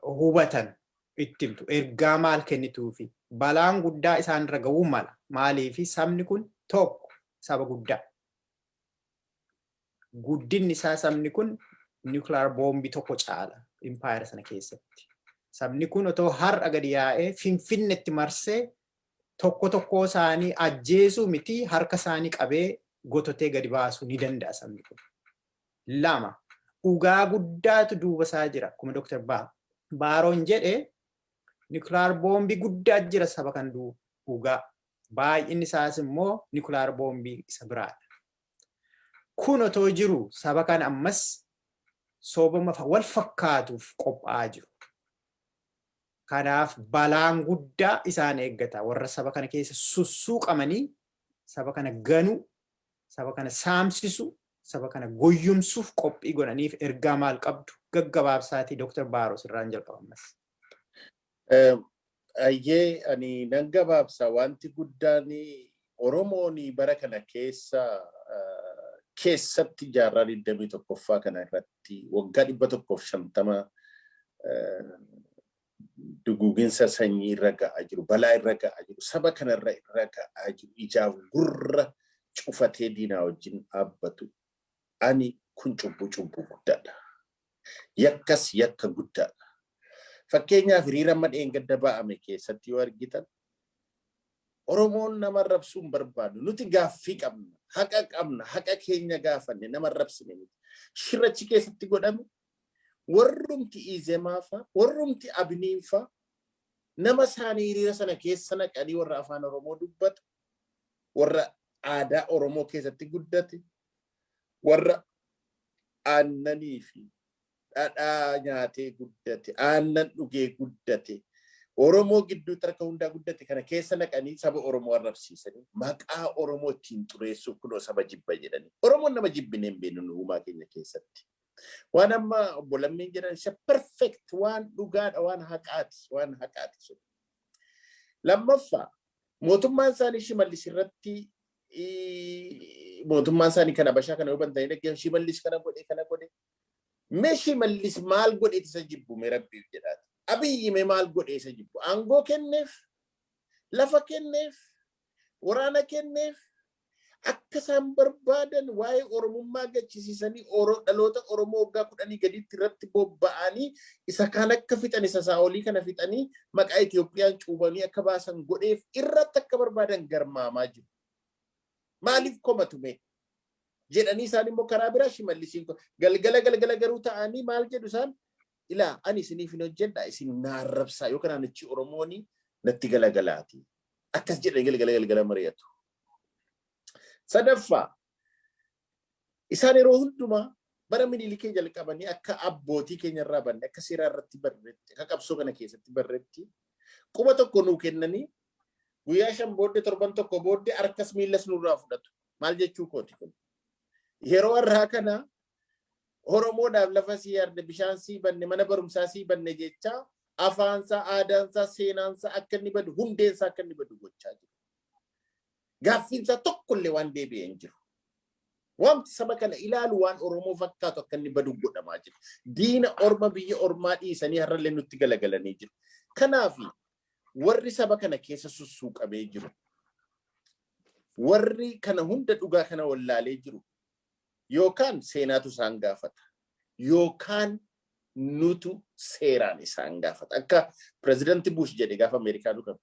hubatan itti himtu? Ergaa maal kennituufi? Balaan guddaa isaanirra ga'uu mala. Maaliifi? Sabni kun tokko saba guddaa. Guddinni isaa sabni kun nuclear boombii tokko caala impaayera sana keessatti. Sabni kun otoo har'a gadi yaa'ee Finfinnetti marsee tokko tokkoo isaanii ajjeesuu miti, harka isaanii qabee gototee gadi baasuu ni danda'a sabni kun. Lama, dhugaa guddaatu duuba isaa jira. Akkuma Dr. Baaroon jedhe, nuclear boombii guddaa jira saba kan duuba dhugaa. Baay'inni isaas immoo nuclear boombii isa biraadha. Kun otoo jiru saba kana ammas sobama wal fakkaatuuf qophaa'aa jiru. Kanaaf balaan guddaa isaan eeggata. Warra saba kana keessa sussuuqamanii saba kana ganuu, saba kana saamsisu, saba kana goyyumsuuf qophii godhaniif ergaa maal qabdu gaggabaabsaatii? Dr. Baaroo, sirraan jalqabammas. Ayyee, ani nan gabaabsa. Wanti guddaan Oromoon bara kana keessa keessatti jaarraa 21ffaa kana irratti waggaa 150 duguginsa sanyii irra ga'aa jiru, balaa irra ga'aa jiru, saba kanarra irra ga'aa jiru, ijaaf gurra cufatee diinaa wajjin dhaabbatu. Ani kun cubbuu, cubbuu guddaadha. Yakkas yakka guddaadha. Fakkeenyaaf, hiriira amma dheengadda ba'ame keessatti yoo argitan, Oromoon nama arrabsuu hin barbaadu. Nuti gaaffii qabna, haqa qabna, haqa keenya gaafanne, nama arrabsine miti. Shirrachi keessatti godhame warrumti Izemaa fa'a, warrumti Abiniin fa'a nama isaanii hiriira sana keessa naqanii, warra afaan Oromoo dubbatu, warra aadaa Oromoo keessatti guddate, warra aannanii fi dhadhaa nyaatee guddate, aannan dhugee guddate, Oromoo gidduutti harka hundaa guddate kana keessa naqanii saba Oromoo arrabsiisanii maqaa Oromoo ittiin xureessuuf, kunoo saba jibba jedhanii. Oromoon nama jibbinee hin beeknu nu uumaa keenya keessatti. Waan amma obbo Lammiin jedhan isa perfect, waan dhugaadha, waan haqaati, waan haqaati sun. Lammaffaa, mootummaan isaanii Shimallis irratti, mootummaan isaanii kana Habashaa kana yoo bantanii dhaggeeffattan, Shimallis kana godhe, kana godhe. Mee Shimallis maal godhe isa jibbu? Mee rabbiif jedhaati. Abiyyi mee maal godhe isa jibbu? Aangoo kenneef, lafa kenneef, waraana kenneef, akka isaan barbaadan waa'ee Oromummaa gachisiisanii dhaloota Oromoo waggaa 10 gaditti irratti bobba'anii isa kaan akka fixan, isa isaa olii kana fixanii maqaa Itoophiyaan cuubanii akka baasan godheef, irratti akka barbaadan garmaamaa jiru. Maaliif komatu mee? Jedhanii isaan immoo karaa biraa Shimallisiin galgala galgala garuu ta'anii maal jedhu isaan? Ilaa, ani isiniif hin hojjedha, isin na arrabsaa yookaan anichi Oromooni natti galagalaati. Akkas jedhanii galgala galgala mari'atu. Sadaffaa, isaan yeroo hundumaa bara Minilikee jalqabanii akka abbootii keenya irraa banne, akka seeraa irratti barreetti, akka qabsoo kana keessatti barreetti, quba tokko nuu kennanii guyyaa 5 booddee, torban tokko booddee harkas miillas nurraa fudhatu. Maal jechuu kooti kun? Yeroo har'aa kana Oromoodhaaf lafa sii arde, bishaan sii banne, mana barumsaa sii banne jechaa afaansaa, aadaansaa, seenaansaa akka inni badu, hundeensaa akka inni badu gochaa jiru. Gaaffiinsaa tokkollee waan deebi'ee hin jiru. Wanti saba kana ilaalu waan Oromoo fakkaatu akka inni badu godhamaa jira. Diina orma biyya ormaa dhiisanii har'allee nutti galagalanii jiru. Kanaaf warri saba kana keessa sussuuqamee jiru, warri kana hunda dhugaa kana wallaalee jiru, yookaan seenaatu isaan gaafata, yookaan nutu seeraan isaan gaafata. Akka Pireezidanti Bush jedhe gaafa Ameerikaa dhufan.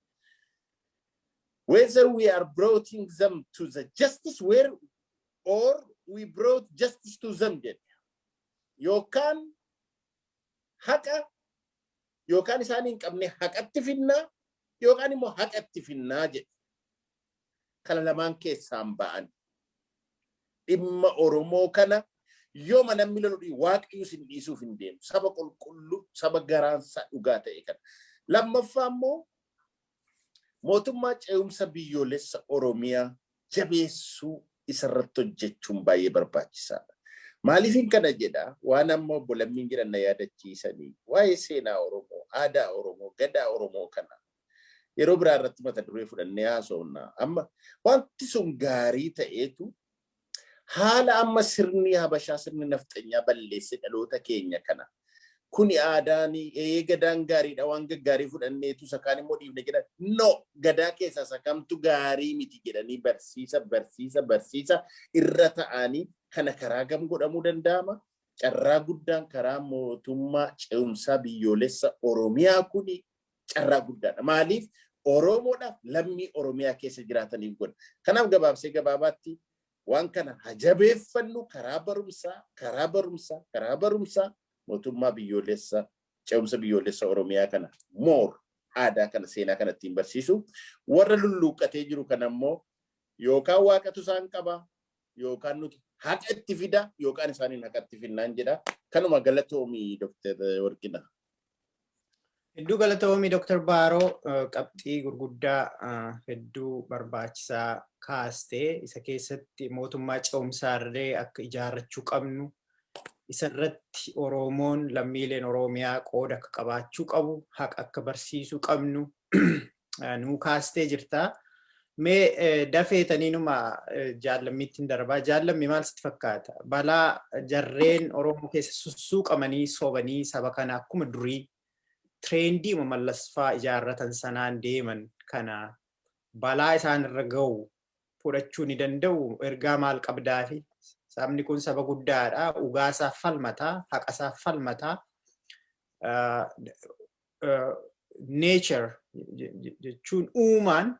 "Whether we are broughting them to the justice where or we brought justice to them," jedhe. Yookaan haqa yookaan isaan hin qabne haqatti finnaa yookaan immoo haqatti finnaa jedhe. Kana lamaan keessaan ba'an. Dhimma Oromoo kana yooma namni lolu Waaqayyo isin dhiisuuf hin deemu. Saba qulqulluu, saba garaansaa dhugaa ta'e kana. Lammaffaa immoo mootummaa ce'umsa biyyoolessa Oromiyaa jabeessuu isarratti hojjechuun baay'ee barbaachisaadha. Maaliifin kana jedha? Waan amma obbo Lammiin jedhan na yaadachiisanii, waa'ee seenaa Oromoo, aadaa Oromoo, gadaa Oromoo kana yeroo biraa irratti mata duree fudhannee haasofna. Amma wanti sun gaarii ta'eetu haala amma sirni Habashaa, sirni nafxanyaa balleesse dhaloota keenya kana. Kuni aadaan ee gadaan gaariidha, waan gaggaarii fudhanneetu sakaan immoo dhiifne jedhan. No, gadaa keessaa sakamtu gaarii miti jedhanii barsiisa barsiisa barsiisa irra ta'anii kana karaa gam godhamuu danda'ama. Carraa guddaan karaa mootummaa ce'umsaa biyyoolessa Oromiyaa kuni carraa guddaadha. Maaliif? Oromoodhaaf, lammii Oromiyaa keessa jiraataniif godha. Kanaaf gabaabsee gabaabaatti waan kana hajabeeffannu, karaa barumsaa, karaa barumsaa, karaa barumsaa, mootummaa biyyoolessa ce'umsa biyyoolessa Oromiyaa kana moor aadaa kana, seenaa kana ittiin barsiisu. Warra lulluuqqatee jiru kana immoo yookaan Waaqatu isaan qaba, yookaan nuti haqa itti fida, yookaan isaaniin haqa itti finnaan jedha. Kanuma, galatoomii, Dr. Warqina. Hedduu galatoomii, Dr. Baaroo. Qabxii gurguddaa hedduu barbaachisaa kaastee, isa keessatti mootummaa ce'umsaallee akka ijaarrachuu qabnu, isarratti Oromoon, lammiileen Oromiyaa qooda akka qabaachuu qabu, haqa akka barsiisuu qabnu nuu kaastee jirta. Mee dafeetaniinuma Jaallammiitti darbaa. Jaallammi, maal sitti fakkaata? Balaa jarreen Oromoo keessa sussuuqamanii sobanii saba kana akkuma durii trendii Mallasfaa ijaarratan sanaan deeman kana balaa isaan irra ga'u fudhachuu ni danda'u? Ergaa maal qabdaafi? Sabni kun saba guddaadha. Dhugaasaaf falmataa, haqasaaf falmataa. Nature jechuun uumaan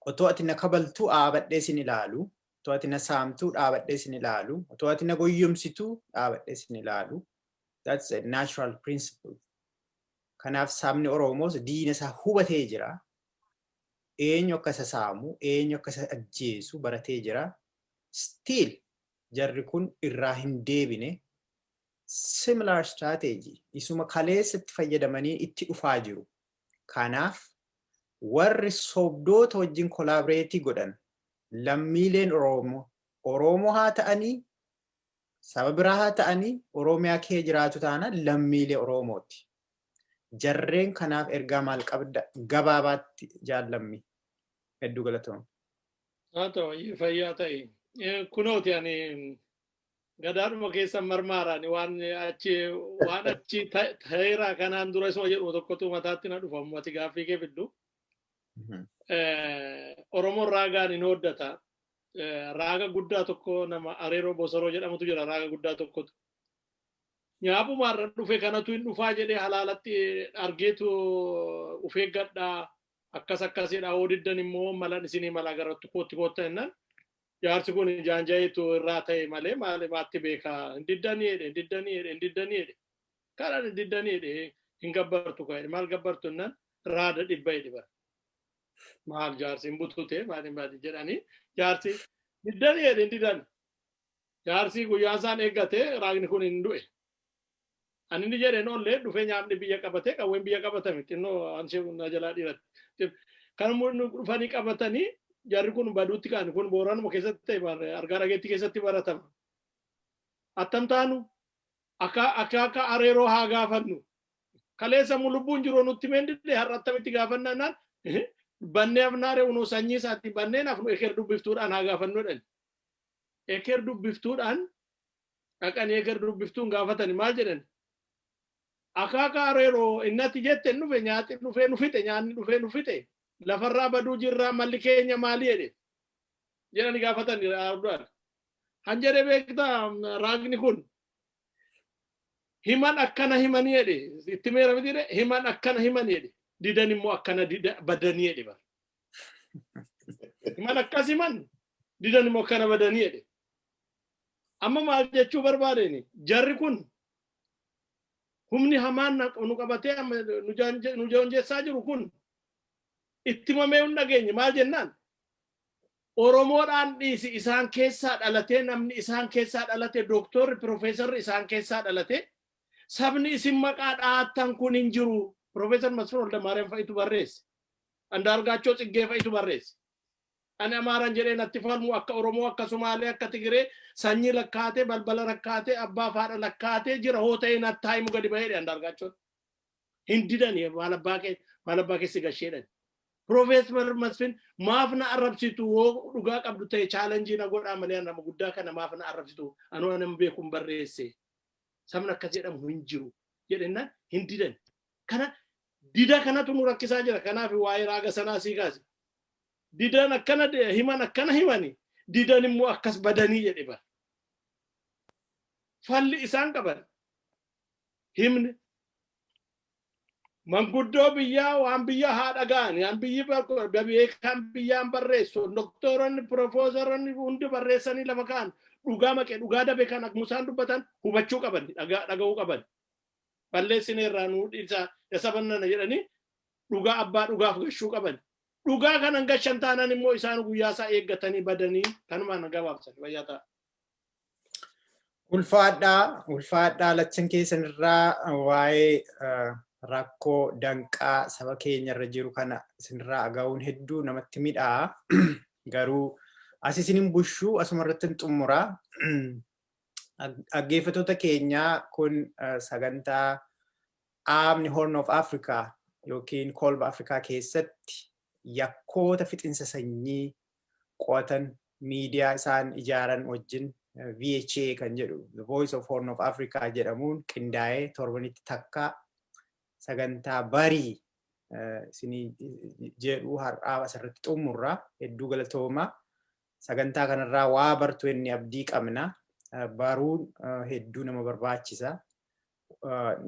otoo ati na kabaltuu dhaabadhee sin ilaalu, otoo ati na saamtuu dhaabadhee sin ilaalu, otoo ati na goyyomsituu dhaabadhee sin ilaalu. That's a natural principle. Kanaaf sabni Oromoos diina isaa hubatee jira. Eenyu akka isa saamu, eenyu akka isa ajjeesu baratee jira. Still jarri kun irraa hin deebine. Similar strategy isuma kaleessatti fayyadamanii itti dhufaa jiru. Kanaaf warri sobdoota wajjin collaborate godhan, lammiileen Oromoo, Oromoo haa ta'anii, saba biraa haa ta'anii, Oromiyaa kee jiraatu taana lammiilee Oromooti. Jarreen kanaaf ergaa maal qabda gabaabaatti, Jaallammi? Hedduu galatooma. Haa ta'u, fayyaa ta'e. Kunooti, ani gadaadhuma keessa marmaaraan waan achi ta'eeraa kanaan dura isuma jedhu tokkotu mataatti na dhufa ummati gaaffii kee fiddu. Oromoon raagaan hin hooddata. Raaga guddaa tokko nama Areeroo Bosoroo jedhamutu jira, raaga guddaa tokkotu. Nyaapumaarra dhufe kanatu hin dhufaa jedhee halaalatti argeetu uf eeggadhaa, akkas akkasidha, oodiddan immoo malan isinii mala garatti kootti kootta jennaan. Jaarsi kun jaanja'iitu irraa ta'e malee maali maatti beekaa, hin diddanii jedhe, hin diddanii jedhe, hin diddanii jedhe. Karaan hin diddanii jedhe, hin gabbartu kaa jedhe. Maal gabbartu jennaan, raada 100 jedhe bara. Maal jaarsi hin butute, maal hin baate jedhanii, jaarsi diddanii jedhe, hin diddan. Jaarsi guyyaa isaan eeggate raagni kun hin du'e. Ani inni jedheen ollee dhufee nyaamni biyya qabatee, qawween biyya qabatame xinnoo anshee na jalaa dhiiratti. Kan dhufanii qabatanii jarri kun baduutti ka'an. Kun Booranuma keessatti ta'e, argaa dhageetti keessatti baratama. Attam taanu, akka areeroo haa gaafannu. Kaleessa mu lubbuun jiru nutti meendidde, har'a attamitti gaafannaan? Bannee afnaare unoo sanyii isaatti banneen afnu, eker dubbiftuudhaan haa gaafannu jedhan. Eker dubbiftuudhaan dhaqanii eker dubbiftuun gaafatani. Maal jedhan? Akaaka areeroo, innatti jette dhufe, nyaati dhufee nu fixe, nyaanni dhufee nu fixe, lafarraa baduu jirraa, malli keenya maali jedhe jedhani gaafatan arduudhaan. Han jedhe beektaa, raagni kun himan akkana himanii jedhe, itti meera miti jedhe, himan akkana himanii jedhe, didan immoo akkana badanii jedhe bara. Himan akkas himan, didan immoo akkana badanii jedhe. Amma maal jechuu barbaadeni, jarri kun humni hamaan nu qabatee nu joonjessaa jiru kun itti mamee hin dhageenye. Maal jennaan, Oromoodhaan dhiisi, isaan keessaa dhalatee, namni isaan keessaa dhalate, dooktorri, piroofeesarri isaan keessaa dhalate, sabni isin maqaa dhahattan kun hin jiru. Piroofeesar Masfin Waldamaariyaam fa'itu barreesse. Andaargaachoo Tsiggee fa'itu barreesse. Ani Amaaran jedhee natti falmu, akka Oromoo, akka Sumaalee, akka Tigiree sanyii lakkaatee, balbala rakkaatee, abbaa faadha lakkaatee jira hoo ta'e natti himu gadi bahee Andaargaachoon. Hin didani, maal abbaa keessi gasheedhan. Piroofeesar Masfin maaf na arrabsitu? Hoo dhugaa qabdu ta'e challenge na godhaa malee, nama guddaa kana maaf na arrabsitu? Anuu nama beekuun barreesse. Sabni akkas jedhamu hin jiru jedhennaan hin didan. Kana dida kanatu nu rakkisaa jira. Kanaaf waa'ee raaga sanaa sii kaase. Didan akkana himan, akkana himani, didan immoo akkas badanii jedhe bara. Falli isaan qaban himne manguddoo biyyaa waan biyya haa dhaga'an, waan biyyi beekan biyyaan barreessu, doktoronni, piroofeesaronni hundi barreessanii lafa ka'an, dhugaa maqee dhugaa dabe kan akkuma isaan dubbatan hubachuu qaban, dhaga'uu qaban. Balleessineerraa nuu dhiisaa sabannana jedhanii dhugaa abbaa dhugaaf gashuu qaban. Dhugaa kanan gashan taanaan immoo isaan guyyaa isaa eeggatanii badanii. Kanumaan gabaabsan, fayyaa ta'a. Ulfaadhaa, ulfaadhaa. Lachan keessan irraa waa'ee rakkoo danqaa saba keenya irra jiru kana isinirraa dhaga'uun hedduu namatti midhaa. Garuu as isin hin bushuu, asuma irratti hin xumuraa. Dhaggeeffattoota keenyaa, kun sagantaa AMN Horn of Africa yookiin Kolba Afrikaa keessatti yakkoota fixinsa sanyii qo'atan miidiyaa isaan ijaaran wajjin VHA kan jedhu, The Voice of Horn of Africa jedhamuun qindaa'ee torbanitti takka sagantaa barii isinii jedhu har'aa asirratti xumurra. Hedduu galatooma. Sagantaa kanarraa waa bartu inni abdii qabna. Baruun hedduu nama barbaachisa.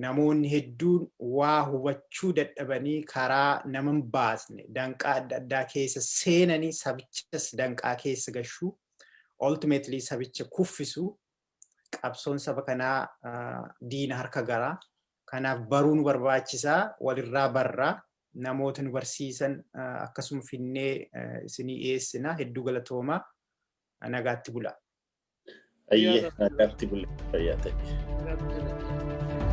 Namoonni hedduun waa hubachuu dadhabanii karaa nama hin baasne danqaa adda addaa keessa seenanii sabichas danqaa keessa gashuu, ultimately sabicha kuffisu. Qabsoon saba kanaa diina harka garaa. Kanaaf baruu nu barbaachisaa, walirraa barraa, namoota nu barsiisan akkasuma finnee isinii dhiyeessina. Hedduu galatoomaa, nagaatti bula. Ayyee, nagaatti bula, fayyaa ta'e.